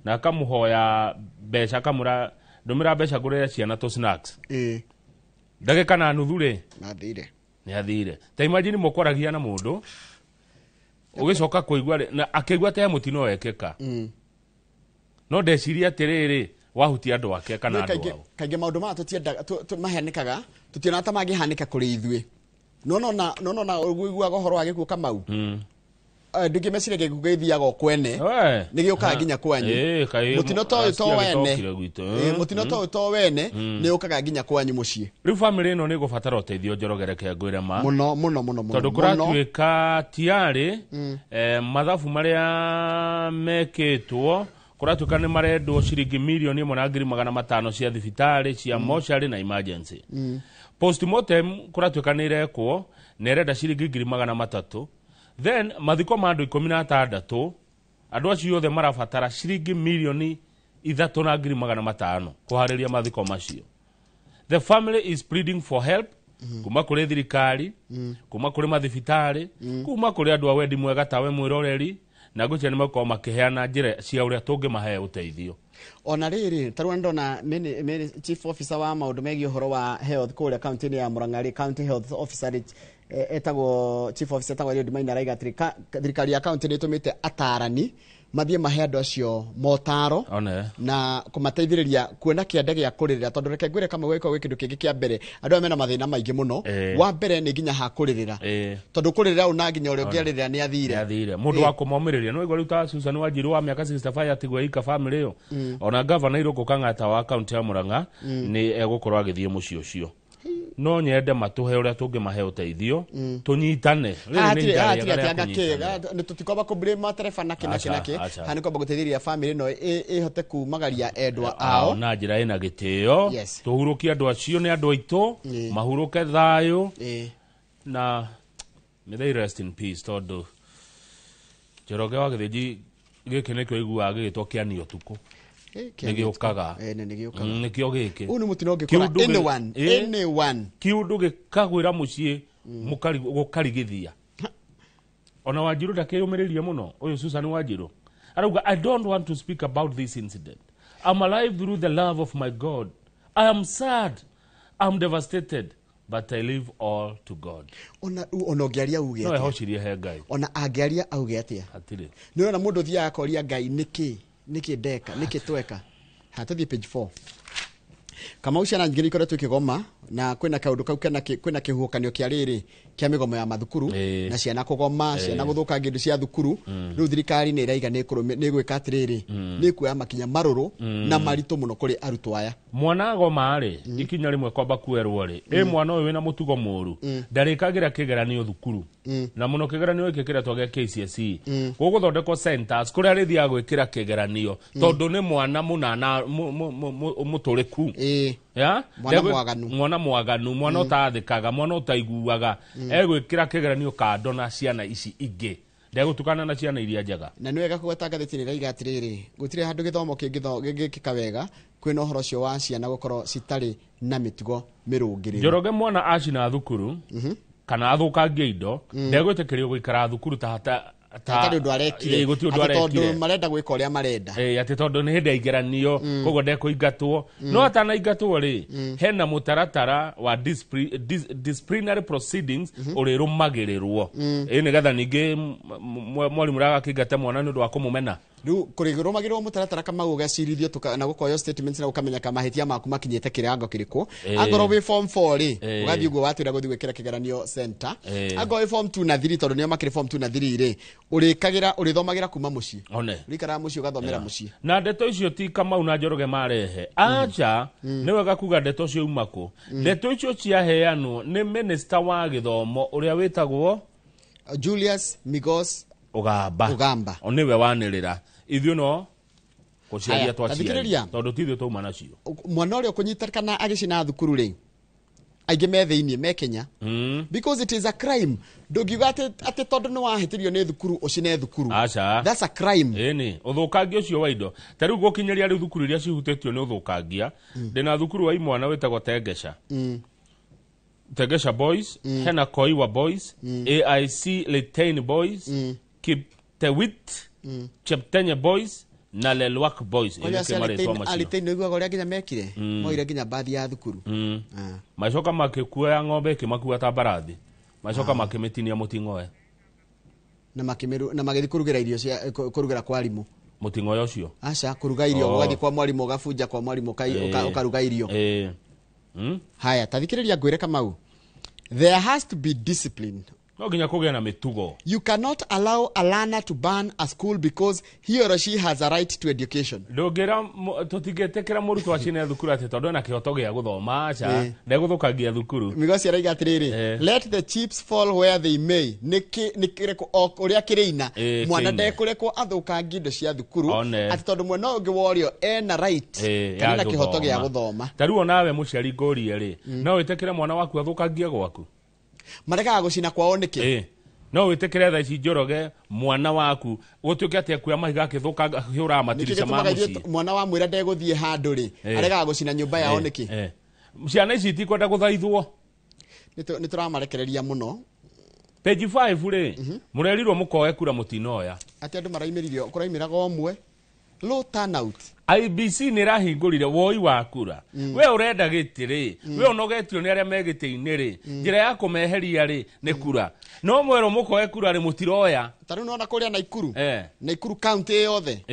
na akamũhoya mbeca, akamũra ndũmĩra mbeca ngũrĩre ciana tũ snacks. Ndagĩka na nuthu rĩ, Nathire. Nĩ athire. Ta imagine mũkwaragia na mũndũ ũgĩcoka kũigua rĩ, na akĩigua atĩ he mũtino wekĩka, no ndeciria atĩrĩrĩ wahutia andũ ake kana Nĩ andũ kaingĩ ao. Kaingĩ maũndũ maya tũtiendaga mahanĩkaga, tũtionaga ta mangĩhanĩka kũrĩ ithuĩ. No nona no nona ũiguaga ũhoro wa gĩkuũ Kamau, ndingĩmeciria gĩkuũ gĩthiaga o kwene, nĩ gĩũkaga nginya kwanyu. Mũtino ta ũyũ to wene, mũtino ta ũyũ to wene, nĩ ũkaga nginya kwanyu mũciĩ. Rĩu famĩlĩ ĩno nĩ ĩgũbatara ũteithio, Njoroge, reke ngwĩre ma. Mũno mũno mũno mũno. Tondũ kũratuĩka tiarĩ mathabu marĩa mekĩtwo, kũratuĩka nĩ marendwo ciringi 1,500,000 cia thibitarĩ cia mocarĩ na emergency. Postmortem kũratuĩka nĩ irekwo na ĩrenda ciringi 300,000. Then mathiko ma andũ 16, andũ acio othe marabatara ciringi 3,500,000 kũharĩria mathiko macio. The family is pleading for help kuma kũrĩ thirikari, kuma kũrĩ mathibitarĩ, kuma kũrĩ andũ a wendi mwega tawe mwĩroreri, na ngwĩciria nĩ megũkorwo makĩheana njĩra cia ũrĩa tũngĩmahe ũteithio. Ona rĩrĩ tarĩu ndona chief officer wa maũndũ megiĩ ũhoro wa health kũrĩa county-inĩ ya Murang'a rĩ, county health officer rĩ, etagwo chief officer etagwo Eliud Maina, araiga atĩrĩ thirikari ya county nĩ ĩtũmĩte atarani mathiĩ mahe andũ acio motaro One. na kũmateithĩrĩria kuona kĩanda gĩa kũrĩrĩra, tondũ reke ngwĩre Kamau, gũgĩkorwo gwĩ kĩndũ kĩngĩ kĩa mbere andũ aya mena mathĩna maingĩ mũno. Wa mbere nĩ nginya ha kũrĩrĩra, tondũ kũrĩrĩra ũna nginya ũrĩa ũngĩarĩrĩra nĩ athire. Nĩ athire. Mũndũ wa kũmomĩrĩria nĩ waigua rĩu ta Susan Wanjiru wa mĩaka 65 atigwo ika famĩlĩ ĩyo. Ona gavana Irũngũ Kang'ata wa kaunti ya Murang'a nĩ egũkorwo agĩthiĩ mũciĩ ũcio. No nyende matũhe ũrĩa tũngĩmahe ũteithio, tũnyitane. Rĩrĩ nĩ ihinda rĩega rĩa kũnyitana. Nĩ tũtikwamba kũ blame matereba na kĩ na kĩ na kĩ. Aca, aca. Haha nĩ kwamba gũteithĩrĩria famĩlĩ ĩno ĩhote kumagaria endwa ao ao na njĩra ĩna gĩtĩo. Tũhurũkie andũ acio, nĩ andũ aitũ, mahurũke thayũ, na may they rest in peace, tondũ Njoroge wa Gĩthĩnji gĩkĩ nĩkĩo iguaga gĩgĩtwo kĩani ũtukũ. Nĩ gĩũkaga. Nĩ gĩũkaga. Nĩkĩo gĩkĩ. Ũyũ nĩ mũtino ũngĩkora Kĩũndũ anyone, anyone. Kĩũndũ gĩkagwĩra mũciĩ, gũkarigithia. Ona Wanjiru ndakĩyũmĩrĩrie mũno, ũyũ Susan Wanjiru arauga, I don't want to speak about this incident. I'm alive through the love of my God. I am sad, I'm devastated, but I leave all to God. Ona ona ũngĩaria uge No atĩa? ehocirie he Ngai. Ona angĩaria auge atĩa? Hatirĩ. Nĩ ũrona mũndũ ũthiaga akoria Ngai nĩkĩ nĩkĩ ndeka nĩkĩ tweka. Ha, tũthiĩ page 4. Kamau, ciana nyingĩ nĩ ikoretwo ikĩgoma na kwĩna kaũndũ kau kena kwĩna kĩhuhũkanio kĩa rĩrĩ kĩa mĩgomo ya mathukuru na ciana kũgoma, ciana gũthũkangia indo cia thukuru. Rĩu thirikari nĩ ĩraiga nĩ ĩgwĩka atĩrĩrĩ, nĩ ĩkuoya makinya marũrũ na maritũ mũno kũrĩ arutwo aya. Mwana agoma rĩ, ikinya rĩmwe kwamba kuerwo rĩ, ĩ mwana ũyũ wĩna mũtugo mũru ndarĩkagĩra kĩgeranio thukuru, na mũno kĩgeranio gĩkĩ kĩretwo gĩa KCSE. Gũgũthondekwo centers kũrĩa arĩthiaga gwĩkĩra kĩgeranio, tondũ nĩ mwana mũnana mũtũrĩku. Ya? Mwana mwaganu, mwana mwaganu, mwana ũtathĩkaga, mwana ũtaiguaga, egwĩkĩra kĩgeranio kando na ciana ici ingĩ, ndegũtukana na ciana iria njega. Na nĩ wega kũgweta ngathĩti nĩ ĩraiga atĩrĩrĩ, gũtirĩ handũ gĩthomo kĩngĩkĩka wega kwĩna ũhoro ũcio wa ciana gũkorwo citarĩ na mĩtugo mĩrũngĩrĩru. Njoroge, mwana acina thukuru kana athũkangie indo, ndegwĩtĩkĩrio gũikara thukuru ta hata Hatarĩ ũndũ arekire. Ĩ, gũtirĩ ũndũ Atĩ tondũ arekire. marenda gwĩka ũrĩa marenda. Ĩ, atĩ tondũ nĩ hĩndĩ ya igeranio, koguo ndekũingatwo. No atanaingatwo rĩ, hena mũtaratara wa disciplinary proceedings ũrĩrũmagĩrĩrwo, ĩ, nĩgetha ningĩ mwarimũ ndagakĩingate mwana nĩ ũndũ wa kũmũmena. Rĩu kũrĩrũmagĩrĩrwo mũtaratara Kamau, ũgacirithio na gũkoywo statements na ũkamenyeka mahĩtia maku makinyĩte kĩrango kĩrĩkũ. Angorwo wĩ form 4 rĩ, ũgathiĩ ũguo watwĩra gũthiĩ gwĩkĩra kĩgeranio center. Angorwo wĩ form 2 na 3, tondũ nĩo makĩrĩ form 2 na 3 rĩ, ũrĩkagĩra ũrĩthomagĩra kuma mũciĩ. One. Ũrĩikaraga mũciĩ ũgathomera mũciĩ. Na ndeto icio ti Kamau na Njoroge marehe, acha. Nĩ wega kuga ndeto cio uma kũ. Ndeto icio ciaheanwo nĩ minister wa gĩthomo ũrĩa wĩtagwo Julius Migos Ũgamba. Ũgamba. O nĩwe wanĩrĩra, ithuĩ no gũciaria Haya, twaciaria tathikĩrĩria. tondũ ti ithuĩ twauma nacio. Mwana ũrĩa ũkũnyitĩkana agĩcina thukuru rĩ, aingĩ me thĩiniĩ me Kenya, because it is a crime. Ndũngiuga atĩ tondũ nĩ wahĩtĩrio nĩ thukuru ũcine thukuru. Aca. That's a crime. Ĩni ũthũkangia ũcio wa indo, ta rĩu gũkinyĩria rĩu thukuru iria cihutĩtio nĩ ũthũkangia, ndĩna thukuru wa imwana wĩtagwo Tengesha, Tengesha Boys, hena Koiwa Boys, AIC Litein Boys, Kiptewit, Cheptenye Boys na Lelwak Boys. Kwanja Ĩ, nĩkĩo marĩtwa macio. Alitein nĩiguaga ũrĩa nginya mekire, moire nginya bathi ya thukuru. Macoka makĩkuoya ng'ombe ĩkĩmakua ta mbarathi, macoka makĩmĩtinia mũting'oe. Na magĩthiĩ kũrugĩra irio cia kũrugĩra kwa arimũ. Mũting'oe ũcio? Aca, kũruga irio. Oh. Ũgathiĩ kwa mwarimũ, ũgabunja kwa mwarimũ, ũkaruga irio. Haya, tathikĩrĩria ngwĩre Kamau, there has to be discipline. No nginya kũgĩe na mĩtugo. You cannot allow a learner to burn a school because he or she has a right to education. Ndũngĩra tũtingĩtĩkĩra mũrutwo acine thukuru atĩ tondũ ena kĩhoto gĩa gũthoma, aca. Ndegũthũkangia thukuru. Migosi araiga atĩrĩrĩ, let the chips fall where they may. Nĩ kĩrĩkũ o ũrĩa kĩrĩina, mwana kĩine. ndekũrekwo athũkangie indo cia thukuru One. atĩ tondũ mwena ũngĩ worio ena right kana ya ena kĩhoto gĩa gũthoma. gũthoma. Ta rĩu onawe mũciari ngũrie rĩ, no wĩtĩkĩre mwana waku athũkangie gwaku? Maregaga gũcina kwao nĩkĩ? No wĩtĩkĩre thaa ici, Njoroge, mwana waku gũtuĩke atĩ akuoya mahiga akĩthũkanga akĩhũraga Nĩkĩ matirisha ma gĩtũmaga ithuĩ mũciĩ? mwana wa mwĩra ndegũthiĩ handũ rĩ, aregaga gũcina nyũmba yao nĩkĩ? Ciana ici itikwenda gũthaithwo. Nĩ tũramarekereria mũno. Page 5 rĩ, mũrerirwo mũkoe kura, mũtinoya. Atĩ andũ maraimĩririo, kũraimĩraga ũmwe, low turnout. IBC nĩ ĩrahingũrire woi wa kura. We ũrenda gĩtĩ rĩ, we ũnogetio nĩ arĩa me gĩtĩ-inĩ rĩ, njĩra ya kũmeheria rĩ nĩ kura. No mwerwo mũkoe kura rĩ, mũtiroya. Ta rĩu nona kũrĩa Naikuru, Naikuru county yothe,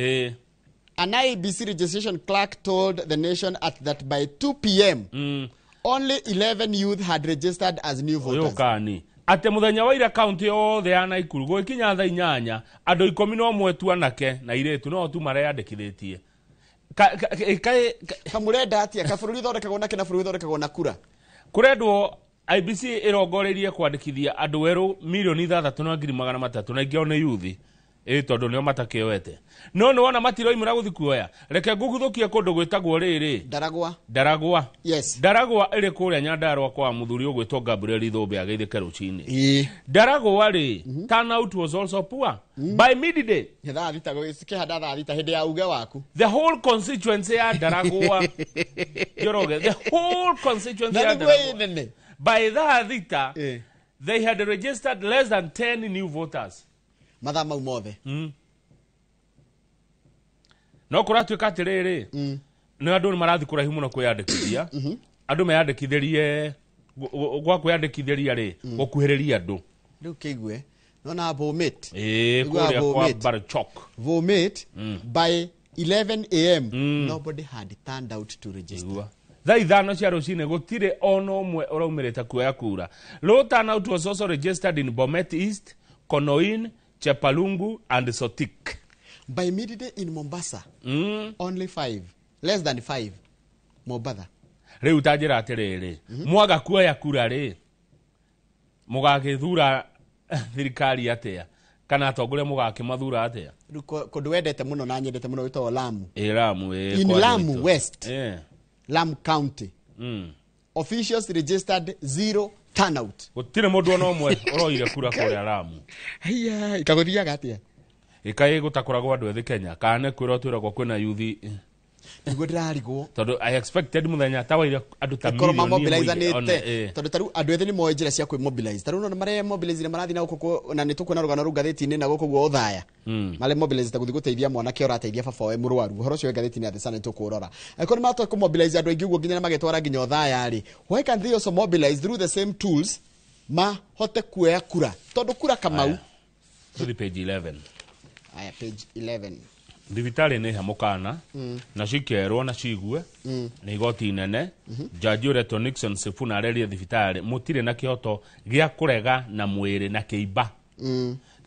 an IEBC registration clerk told the nation at that by 2 p.m. only 11 youth had registered as new Ũyũ voters. kani atĩ mũthenya wa ira kaunti yothe ya Naikuru gũgĩkinya thaa 8, andũ 11 tu, anake na airĩtu, no tu mareyandĩkithĩtie. Kamũrenda atĩa? Kabũrũri ũthondekagwo na kĩ na bũrũri ũthondekagwo na kura. Kũrendwo IBC ĩrongoreirie kwandĩkithia andũ erũ 6,300,000, na ingĩ ao nĩ yuthi, ĩ, tondũ nĩo matakĩoete. No nĩ wona matiroimĩra gũthi kuoya. Reke nguguthũkie kũndũ gwĩtagwo rĩrĩ Ndaragwa. Ndaragwa. Yes. Ndaragwa ĩrĩ kũrĩa Nyandarua kwa mũthuri ũgwĩtwo Gabriel Ithũmbe, ageithĩke rũcinĩ. Ndaragwa rĩ, turnout was also poor by midday. 6:00 gũkĩhanda 6:00 hĩndĩ ya uge waku. The whole constituency ya Ndaragwa, Njoroge, the whole constituency Na ya nĩguo Ndaragwa ĩ nene. by 6:00 they had registered less than 10 new voters. Mathaa mau mothe. No kũratuĩka atĩrĩrĩ, nĩ andũ nĩ marathiĩ kũraihu mũno kwĩyandĩkithia. Andũ meyandĩkithĩrie gwa kwĩyandĩkithĩria rĩ, gũkuhĩrĩria andũ. Rĩu kĩigue nona Bomet. Ĩĩ, Iguaga kũrĩa kwa Bomet. Barchok. Bomet by 11 a.m. nobody had turned out to register. 5:00 cia rũcinĩ gũtirĩ ona ũmwe ũraumĩrĩte kuoya kura. Low turnout was also registered in Bomet East, Konoin, Chepalungu and Sotik. By midday in Mombasa, only five, less than five, Mombasa. Rĩu ta njĩra atĩrĩrĩ, mwaga kuoya kura rĩ, mũgagĩthura thirikari atĩa, kana atongoria mũgakĩmathura atĩa? Rĩu kũndũ wendete mũno na nyendete mũno gwĩtagwo Lamu. Ĩ, Lamu, ĩ, In kwa Lamu Ruto. West, Lamu County, officials registered zero turnout. Gũtirĩ mũndũ ona ũmwe ũroire kura kũrĩa Lamu. Haiya, ikagũthiaga atĩa? Ĩkaĩ gũtakoragwo andũ ethĩ Kenya, kana nĩ kwĩrwo twĩragwo kwĩna yuthi? Niguo ndĩrarigwo. Tondũ I expected mũthenya ta waira andũ ta Ĩkorwo milioni ĩmwe mamobilizanĩte, tondũ tarĩu andũ ethĩ nĩ moĩ njĩra cia kwĩmobilize. Tarĩu nona marĩa mobilize marathiĩ na gũkũ, na nĩ tũkuona rũgano rũu ngathĩti-inĩ na gũkũ guo Othaya, marĩa mobilize gũthiĩ gũteithia mwanake ũrateithia baba we mũrwaru. Ũhoro ũcio wĩ ngathĩti-inĩ ya The Sun, nĩ tũkũrora. Angĩkorwo nĩ mahota kũmobilize andũ aingĩ ũguo nginya na magetwara nginya Othaya rĩ, why can't they also mobilize through the same tools mahote kuoya kura? Tondũ kura, Kamau. Tũthi page 11. Aya, page 11. Thibitarĩ nĩ he mũkana na cikerwo na cigue nĩ igoti inene. Jaji ũretwo Nixon Sifuna arerie thibitarĩ mũtirĩ na kĩhoto gĩa kũrega na mwĩrĩ na kĩimba.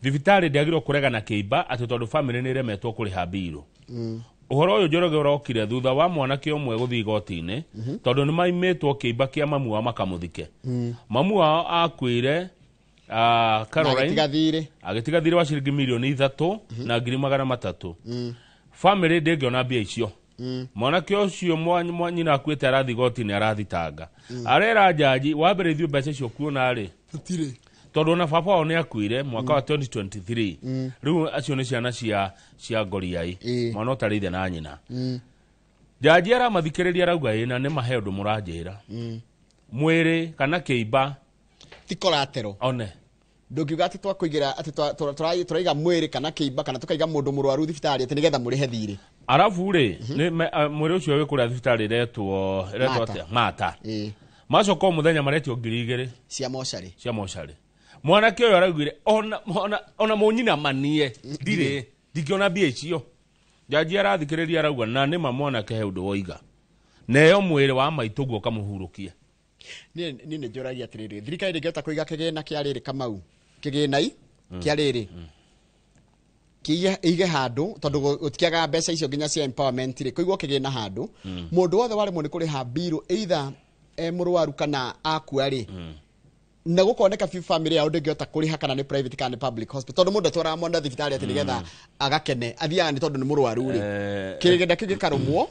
Thibitarĩ ndĩagĩrĩirwo kũrega na kĩimba atĩ tondũ famĩlĩ nĩ ĩremetwo kũrĩha mbirũ. Ũhoro ũyũ, Njoroge, ũrokire thutha wa mwanake ũmwe gũthiĩ igoti-inĩ tondũ nĩ maimĩtwo kĩimba kĩa mamu wao makamũthike. Mamu wao akuire, Caroline. Agĩtiga thirĩ. Agĩtiga thirĩ wa ciringi 3,300,000. Famĩlĩ ndĩngĩona mbia icio. Mwanake ũcio nyina akuĩte arathiĩ igoti-inĩ, arathitanga, arera njaji wa mbere ithuĩ mbeca icio kuona rĩ tũtirĩ, tondũ ona baba wao nĩ akuire mwaka wa 2023. Rĩu acio nĩ ciana cia ngoriai, mwana ũtarĩ ithe na nyina. Njaji aramathikĩrĩria, arauga ĩna nĩ mahe ũndũ mũranjĩra mwĩrĩ kana kĩimba ti collateral. One. Ndũngiuga atĩ twakũigĩra atĩ tũraiga mwĩrĩ kana kĩimba kana tũkaiga mũndũ mũrwaru thibitarĩ atĩ nĩgetha mũrĩhe thirĩ. Arabu rĩ, mwĩrĩ ũcio wĩ kũrĩa thibitarĩ ĩretwo Mata. atĩa? Mata. Macoka o mũthenya maretio 2,000 cia mocarĩ. Cia mocarĩ. Mwanake ũyũ araugire ona mũnyina manie ndirĩ ndingĩona mbia icio. Njaji arathikĩrĩria, arauga na nĩma mwanake he ũndũ woiga neyo mwĩrĩ wa maitũ guo kamũhurũkie. Niĩ nĩ njũragia atĩrĩrĩ, thirikari ndĩngĩhota kũiga kĩgĩna kĩa rĩrĩ, Kamau, kĩgĩna-i kĩa rĩrĩ ĩige handũ, tondũ gũtiagaga mbeca icio nginya cia empowerment rĩ, kũigwo kĩgĩna handũ mũndũ wothe waremwo nĩ kũrĩha mbirũ, either e mũrwaru kana akua rĩ, na gũkoneka biũ family yao ndĩngĩhota kũrĩha, kana nĩ private kana nĩ public hospital, tondũ mũndũ atwaraga mwana thibitarĩ atĩ nĩgetha agakene, athiaga nĩ tondũ nĩ mũrwaru rĩ, kĩgĩna kĩu gĩkarũmwo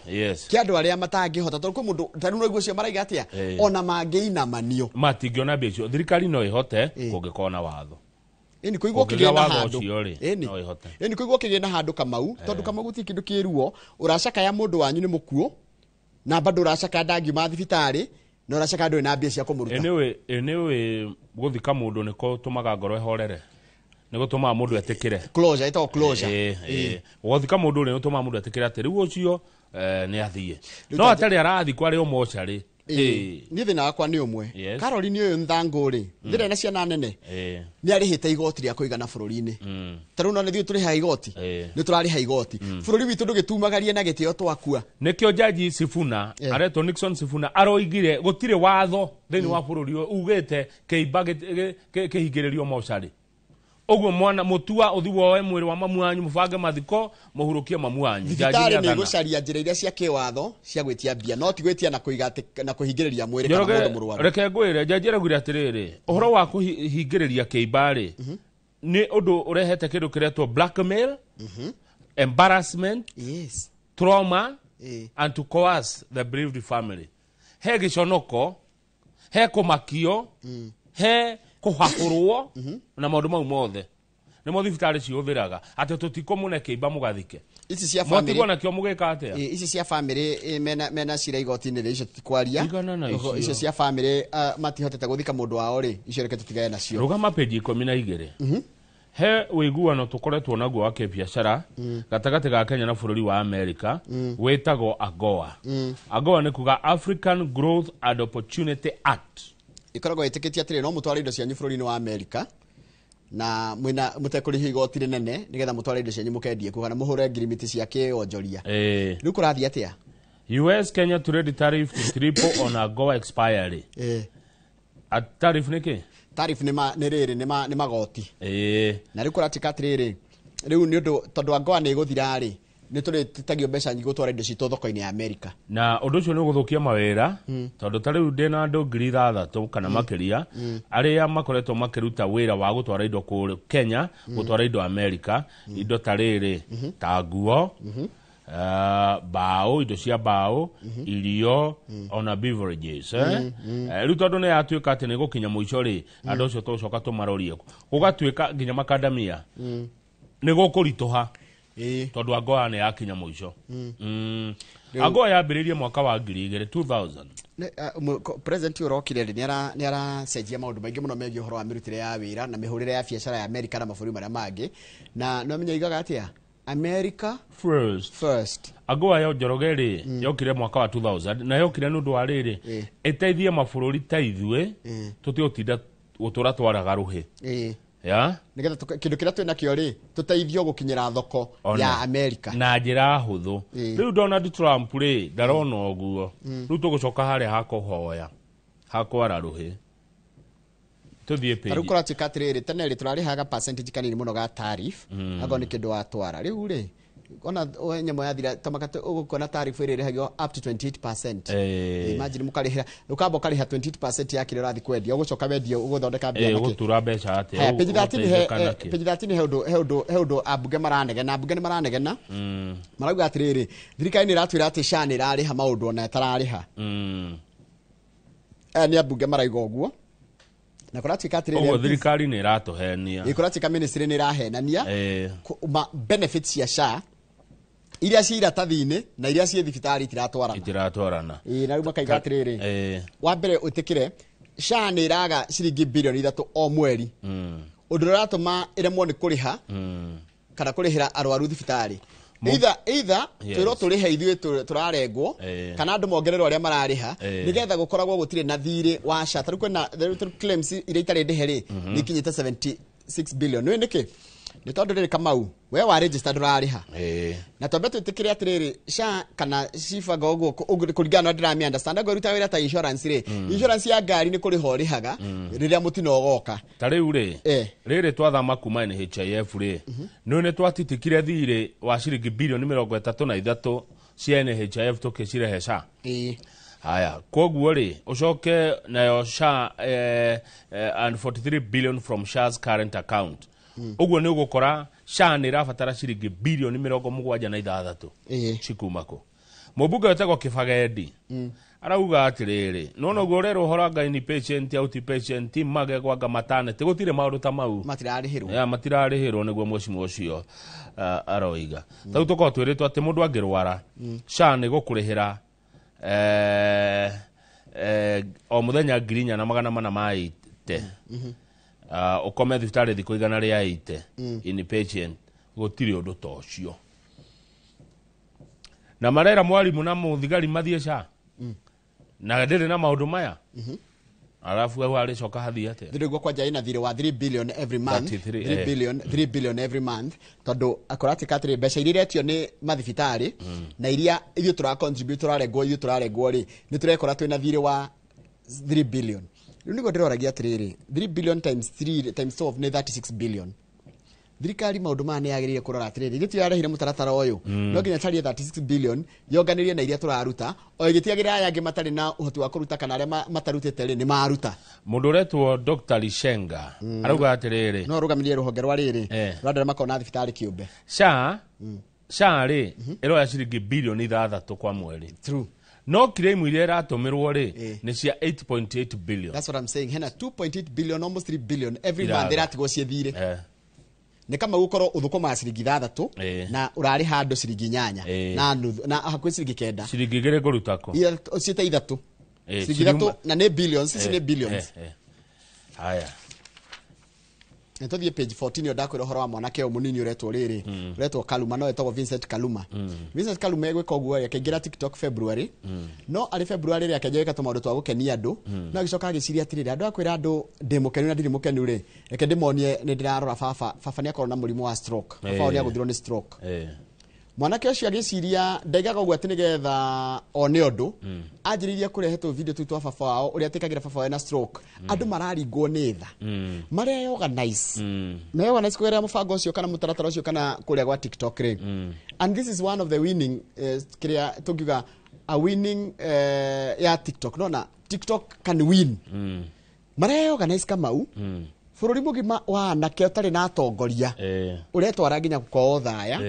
kĩa andũ arĩa matangĩhota, tondũ kwĩ mũndũ ta rĩu noiguo ũcio maraiga atĩa, ona mangĩinamanio matingĩona mbia icio. Thirikari no ĩhote kũngĩkorwo na watho. Ĩni kũigwo Kũngĩgĩa kĩgĩna watho handũ. ũcio rĩ, Ĩni. no ĩhote. Ĩni kũigwo kĩgĩna handũ, Kamau, tondũ Kamau gũtirĩ kĩndũ kĩruo ũracakaya mũndũ wanyu nĩ mũkuũ na bado ũracakaya ndangiuma thibitarĩ na ũracakaya ndũrĩ na mbia cia kũmũruta. Anyway, anyway, gũthika mũndũ nĩ gũtũmaga ngoro ĩhorere, nĩ gũtũmaga mũndũ etĩkĩre. Closure, ĩtagwo closure. Gũthika mũndũ rĩ, nĩ gũtũmaga mũndũ etĩkĩre atĩ rĩu ũcio nĩ athiĩ. Rĩu No atarĩ arathikwo arĩ o mocarĩ. Niĩ thĩna wakwa nĩ ũmwe. Caroline ũyũ Nthangu rĩ, thĩna na ciana nene, nĩ arĩhĩte igoti rĩa kũigana bũrũri-inĩ. Ta rĩu no nĩ ithuĩ tũrĩhaga igoti, nĩ tũrarĩha igoti, bũrũri witũ ndũgĩtumagarie na gĩtĩo twakua. Nĩkĩo jaji Sifuna, aretwo Nixon Sifuna, aroigire gũtirĩ watho thĩinĩ wa bũrũri ũyũ ugĩte kĩimba kĩhingĩrĩrio mocarĩ. Ũguo mwana mũtua ũthi woe mwĩrĩ wa mamu wanyu, mũbange mathiko, mũhurũkie mamu wanyu. Jaji Thibitarĩ nĩ nĩathana. ĩgũcaria njĩra iria cia kĩwatho cia gwĩtia mbia, no ti gwĩtia na kũiga atĩ na kũhingĩrĩria mwĩrĩ kana Njoroge, mũndũ mũrwaru. Reke ngwĩre, jaji araugire atĩrĩrĩ, ũhoro wa kũhingĩrĩria kĩimba rĩ, nĩ ũndũ ũrehete kĩndũ kĩretwo blackmail, embarrassment, trauma and to coerce the bereaved family. He gĩconoko, he kũmakio, he kũhahũrwo na maũndũ mau mothe nĩmo thibitarĩ cihũthĩraga atĩ tũtikũmũne kĩimba mũgathike. Ici cia Mwatigwo family nakĩo mũgĩka atĩa? Ici cia family mena cira igoti-inĩ rĩ, icio tũtikwaria. Tigana na Oho, icio. icio cia family matihotete gũthika mũndũ wao rĩ, icio reke tũtigane nacio. Rũgama page 12. He ũiguano tũkoretwo naguo wa kĩbiacara gatagatĩ ga Kenya na bũrũri wa America, wĩtagwo AGOA. AGOA nĩ kuga African Growth and Opportunity Act. Ĩkoragwo ĩtĩkĩtie atĩrĩ, no mũtware indo cianyu bũrũri-inĩ wa America na mwĩna mũtekũrĩhia igoti rĩnene, nĩgetha mũtware indo cianyu mũkendie kuo kana mũhũre ngirimiti cia kĩonjoria. Rĩu kũrathiĩ atĩa? US Kenya trade tariff to triple on AGOA expiry. A tariff nĩ kĩ? Tariff nĩ nĩ rĩrĩ, nĩ magoti. Na rĩu kũratuĩka atĩrĩrĩ, rĩu nĩ ũndũ tondũ AGOA nĩ ĩgũthira rĩ, nĩ tũrĩtagio mbeca nyingĩ gũtwara indo citũ thoko-inĩ ya America. Na ũndũ ũcio nĩ ũgũthũkia mawĩra, tondũ ta rĩu ndĩna andũ 6,000 kana makĩria arĩa makoretwo makĩruta wĩra wa gũtwara indo kũrĩ Kenya, gũtwara indo America, indo ta rĩrĩ, ta nguo, mbaũ, indo cia mbaũ, irio, ona beverages, eh? Rĩu tondũ nĩ yatuĩka atĩ nĩ gũkinya mũico rĩ, andũ acio tũgũcoka tũmarorie gũgatuĩka nginya makandamia nĩ gũkũritũha, tondũ AGOA nĩ yakinya mũico. AGOA yambĩrĩirie mwaka wa 2000 2000. President ũrokire rĩ nĩ aracenjia maũndũ maingĩ mũno megiĩ ũhoro wa mĩrutĩre ya wĩra na mĩhũrĩre ya biacara ya Amerika na mabũrũri marĩa mangĩ, na no menya igaga atĩa America first. First. AGOA ya Njoroge rĩ yokire mwaka wa 2000 na yokire nĩ ũndũ wa rĩrĩ ĩteithie mabũrũri ta ithuĩ tũtigũtinda gũtũra twaraga rũhĩ. Ya nĩgetha kĩndũ kĩrĩa twĩ nakĩo rĩ tũteithio gũkinyĩra thoko ya Amerika na njĩra hũthũ. Rĩu Donald Trump rĩ ndarona ũguo. Rĩu tũgũcoka harĩa hakũhoya hakwara rũhĩ tũthiĩ page. Tarĩu kũratuĩka atĩrĩrĩ, tene rĩ tũrarĩhaga percentage kanini mũno ga tariff akorwo nĩ kĩndũ watwara. Rĩu rĩ ona nyamũ yathira tamaka ũgũkona tariff ĩrĩa ĩrĩhagio up to 28%. Imagine mũkarĩhĩra ũkamba ũkarĩha 28% ya kĩrĩa ũrathiĩ kwendia, ũgũcoka wendie ũgũthondeka mbia nakĩ. Ũgũtura mbeca atĩa? Page 13 page 13 he ũndũ ambunge maranegena, ambunge nĩ maranegena. Marauga atĩrĩrĩ, thirikari nĩ ĩratwĩra atĩ SHA nĩ ĩrarĩha maũndũ ona ĩtararĩha. Aya nĩ ambunge marauga ũguo. Na kũratuĩka atĩrĩrĩ, ũguo thirikari nĩ ĩratũhenia. Kũratuĩka ministry nĩ ĩrahenania benefits cia SHA iria ciĩ iratathi-inĩ na iria ciĩ thibitarĩ itiratwarana. Itiratwarana. Na rĩu makaiga atĩrĩrĩ, wa mbere ũtĩkĩre SHA nĩ ĩraga ciringi bilioni 3 o mweri. Ũndũ ũrĩa ũratũma ĩremwo nĩ kũrĩha kana kũrĩhĩra arwaru thibitarĩ. Either twĩrwo tũrĩhe ithuĩ tũrarengwo kana andũ mongererwo arĩa mararĩha nĩgetha gũkoragwo gũtirĩ na thirĩ wa SHA. Tarĩu kwĩna claims iria itarĩ ndĩhe rĩ nĩ ikinyĩte 76 billion. Nĩ nĩkĩ? Nĩ tondũ rĩrĩ Kamau, we wa register ndũrarĩha. Na twambe twĩtĩkĩre atĩrĩrĩ, SHA kana cibaga ũguo kũringana na ndĩramĩ understand angorwo ĩrutaga wĩra ta insurance rĩ, insurance ya ngari nĩ kũrĩha ũrĩhaga rĩrĩa mũtino ũgoka. Ta rĩu rĩ, rĩrĩ twathama kuma NHIF rĩ, nĩ nĩ twatitikire thirĩ wa ciringi bilioni 33 cia NHIF tũkĩcirehe SHA. Haya, koguo rĩ, ũcoke nayo SHA and 43 billion from SHA's current account. Ũguo nĩ ũgũkora SHA nĩ ĩrabatara ciringi bilioni 76 cikuma kũ. Mũmbunge wetagwo Kĩbagendi arauga atĩrĩrĩ, nona ũguo ũrerwo ũhoro anga inpatient outpatient magego anga maternity gũtirĩ maũndũ ta mau matirarĩhĩrwo. Ya matirarĩhĩrwo nĩguo mheshimiwa ũcio aroiga. Tarĩu tũkorwo twĩrĩtwo atĩ mũndũ angĩrwara SHA nĩ gũkũrĩhĩra o mũthenya 4,480 ũkome thibitarĩ thikũ 180 inpatient, gũtirĩ ũndũ ta ũcio. Na marera mwarimu na mũthigari mathiĩ SHA na ndĩrĩ na maũndũ maya. Alafu hau arĩcoka hathiĩ atĩa? Thirĩ kwanja ĩna thirĩ wa 3 billion every month. 3 billion every month tondũ akũratuĩka atĩrĩ, mbeca iria iretio nĩ mathibitarĩ na iria ithuĩ tũra contribute tũrarengwo ithuĩ tũrarengwo rĩ, nĩ tũrekora twĩna thirĩ wa 3 billion. Rĩu nĩguo ndĩroragia atĩrĩrĩ, 3 billion times 3 times 12 nĩ 36 billion. Thirikari maũndũ maya nĩ yagĩrĩire kũrora atĩrĩrĩ, ithuĩ tũrarehire mũtaratara ũyũ, no nginya tarie 36 billion yonganĩrie na iria tũraruta, o ĩgĩtigagĩrĩra aya angĩ matarĩ na ũhoti wa kũruta kana arĩa matarutĩte rĩ nĩ maruta. Mũndũ ũretwo Dr. Lishenga arauga atĩrĩrĩ, no arũgamĩrĩre rũhonge rwa rĩrĩ rwa andũ arĩa makoragwo na thibitarĩ kĩũmbe. SHA SHA rĩ ĩroya ciringi bilioni 6 kwa mweri. True. No claim iria ĩratũmĩrwo rĩ nĩ cia 8.8 billion. That's what I'm saying. Hena 2.8 billion, almost 3 billion every month ĩratigwo ciĩthire. Nĩ kama gũkorwo ũthũkũmaga ciringi 6 na ũrarĩha andũ ciringi 8 na nuthu na hakuhĩ ciringi 9. Ciringi 2 ngũruta kũ? Ciĩte 3. Ciringi 3 na nĩ billions, ici nĩ billions. Haya. Nĩ tũthiĩ page 14 ĩyo ndakwĩra ũhoro wa mwanake ũyũ mũnini ũretwo rĩrĩ, ũretwo Kaluma, no etagwo Vincent Kaluma. Vincent Kaluma egwĩka ũguo akĩingĩra TikTok February, no arĩ February rĩ akĩanjia gwĩka tũmaũndũ twa gũkenia andũ, no agĩcoka agĩciria atĩrĩrĩ, andũ akwĩra andũ ndĩ mũkenu na ndirĩ mũkenu rĩ, reke ndĩmonie nĩ ndĩrarora baba, baba nĩ akorwo na mũrimũ wa stroke, baba nĩ agũthirwo nĩ stroke. Mwanake ũcio agĩciria ndaigaga ũguo atĩ nĩgetha one ũndũ, anjĩrĩirie kũrehe tũ video tũu twa baba wao ũrĩa atĩkagĩra baba wao na stroke. Andũ mararingwo nĩ tha, mareorganize meorganize kũgerera mũbango ũcio kana mũtaratara ũcio kana kũrĩa gwa TikTok rĩ. And this is one of the winning kĩrĩa tũngiuga a winning ya TikTok. Nona TikTok can win. Mareorganize Kamau bũrũri mũgima wa anake ũtarĩ na atongoria ũretwara nginya gũkorwo thaya,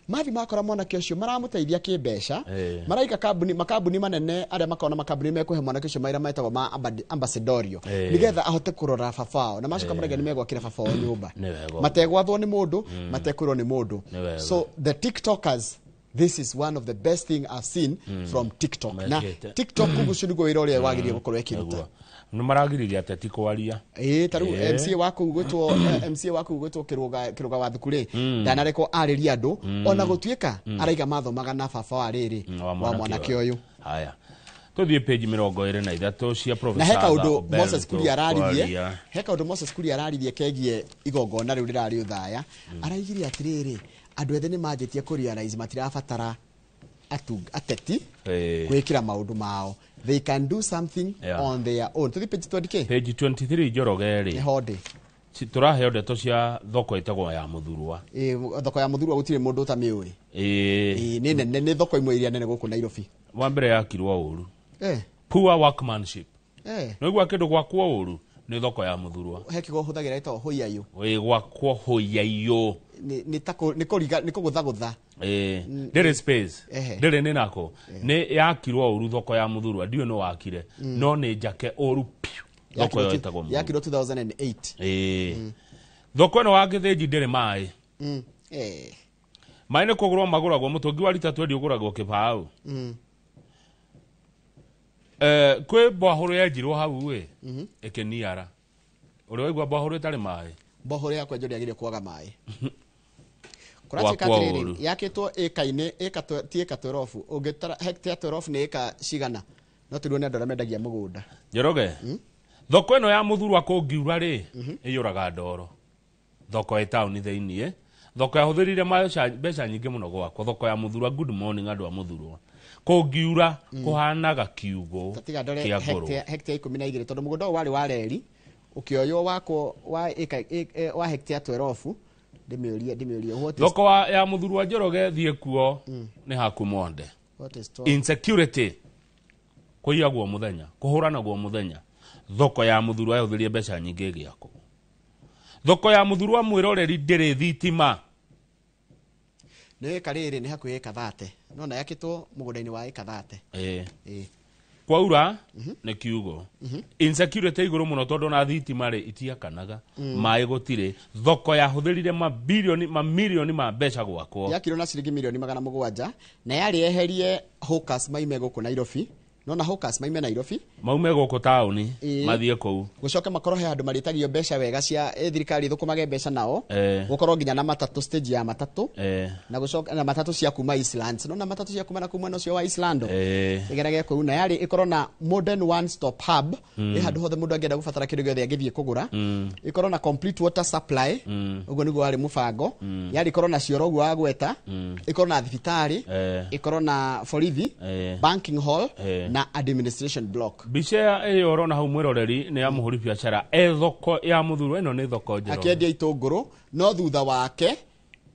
mathi makora mwanake ũcio maramũteithia kĩmbeca, maraiga kambuni makambuni manene arĩa makoragwo na makambuni mekũhe mwanake ũcio mawĩra metagwo ma ambassadorial nĩgetha ahote kũrora baba wao, na macoka maraiga nĩ megwakĩra baba wao nyũmba, mategwathwo nĩ mũndũ, matekwĩrwo nĩ mũndũ. So the TikTokers This is one of the best thing I've seen from TikTok. Na Mekĩte. TikTok koguo ũcio nĩguo wĩra ũrĩa wagĩrĩire gũkorwo ĩkĩruta. Nĩguo. Nĩ maragiririe ateti kwaria. Ĩĩ, ta rĩu MCA wa kũu gwĩtwo MCA wa kũu gwĩtwo Kĩrũga wa Thukuru ndanarekwo arĩrie andũ ona gũtuĩka araiga mathomaga na baba wa rĩrĩ wa wa mwanake ũyũ. Haya, tũthiĩ page 23 cia Na he Professor kaũndũ Obel Moses Kuria araririe, tũkwaria. he kaũndũ Moses Kuria araririe kegiĩ igongona rĩu rĩrarĩ ũthaya. Araigire atĩrĩrĩ, andũ ethĩ nĩ manjĩtie kũrealize matirabatara ateti gwĩkĩra maũndũ mao, they can do something on their own. Tũthiĩ page 20. Page 23, Njoroge rĩ. Nĩho ndĩ. Tũraheo ndeto cia thoko ĩtagwo ya Mũthurwa. Ĩĩ, thoko ya Mũthurwa gũtirĩ mũndũ ũtamĩũĩ. Ĩĩ. Nĩ nene, nĩ thoko imwe iria nene gũkũ Nairobi. Wa mbere yakirwo ũru. Poor workmanship. Nĩgua kĩndũ gwakwo ũru nĩ thoko ya Mũthurwa. He kiugo hũthagĩra ĩtagwo hũiayũ. Ĩĩ, gwakwo hũiayũ. Nĩ ta nĩ kũriga, nĩ kũgũthagũtha. Ĩĩ, ndĩrĩ space. Ndĩrĩ nĩ nako. Nĩ yakirwo ũru thoko ya Mũthurwa, ndiũĩ nũ wakire. No nĩ njake ũru piũ. Thoko ĩyo ĩtagwo Mũthurwa. Yakirwo 2008. Ĩĩ. Thoko ĩno wa Gĩthĩnji ndĩrĩ maĩ. Maĩ nĩ kũgũrwo magũragwo, mũtũngi wa rita 20 ũgũragwo kĩbaũ. Kwĩ mbwahũrũ yenjirwo hau ĩ, ĩkĩniara. Ũrĩ waigua mbwahũrũ ĩtarĩ maĩ? Mbwahũrũ yakwa njũrĩ yagĩrĩire kwaga maĩ. Kũratuĩka Gwakwo atĩrĩrĩ, ũru. yakĩtwo ĩka-inĩ, ĩka ti ĩka 12, ũngĩtara hectare 12 nĩ ĩka cigana? No tũrwo nĩ andũ arĩa mendagia mũgũnda. Njoroge, thoko ĩno ya Mũthurwa kũngiura rĩ, ĩiyũraga ndoro. Thoko ĩ taũni thĩiniĩ. Thoko yahũthĩrire mbeca nyingĩ mũno gwakwo. Thoko ya Mũthurwa, good morning andũ a Mũthurwa. Kũngiura kũhanaga kiugũ Tiga ndore kĩa ngũrwe. hectare 12, tondũ mũgũnda ũyũ warĩ wa reri ũkĩoywo wakwo wa ĩka wa hectare 12. Ndĩmĩũrie what is Thoko ya Mũthurwa, Njoroge, thiĩ kuo nĩ haku monde. What is 12? Insecurity, kũiyagwo mũthenya, kũhũranagwo mũthenya. Thoko ya Mũthurwa yahũthĩrire mbeca nyingĩ ĩgĩakwo. Thoko ya Mũthurwa mwĩroreri ndĩrĩ thitima. Nĩ ĩka rĩrĩ nĩ hakuhĩ ĩka 30, nona yakĩtwo mũgũnda-inĩ wa ĩka 30. Ĩĩ. Kwaura nĩ kiugo. Insecurity igũrũ mũno tondũ na thitima rĩ itiakanaga. Maĩ gũtirĩ. Thoko yahũthĩrire mabirioni mamirioni ma mbeca gwakwo. Yakirwo na ciringi mirioni 700 na yarĩ eherie hawkers maime gũkũ Nairobi. Nona hawkers maime Nairobi, maume gũkũ taũni mathiĩ kũu, gũcoke makorwo he handũ marĩtagio mbeca wega cia thirikari thũkũmage mbeca nao. Gũkorwo nginya na matatũ, stage ya matatũ, na gũcoka na matatũ cia kuma Eastlands, nona matatũ cia kuma na kuma ũcio wa Eastlando ĩgerage kũu, na yarĩ ĩkorwo na modern one stop hub, ĩ handũ hothe mũndũ angĩenda gũbatara kĩndũ gĩothe angĩthiĩ kũgũra. Ĩkorwo na complete water supply. Ũguo nĩguo warĩ mũbango. Yarĩ ĩkorwo na cioro ũguo wagweta, ĩkorwo na thibitarĩ, ĩkorwo na borithi, banking hall na administration block. Mbica ĩyo ũrona hau mwĩroreri nĩ ya mũhũri biacara e thoko ya Mũthurwa. Ĩno nĩ thoko njerũ. Akĩendia itũngũrũ, no thutha wake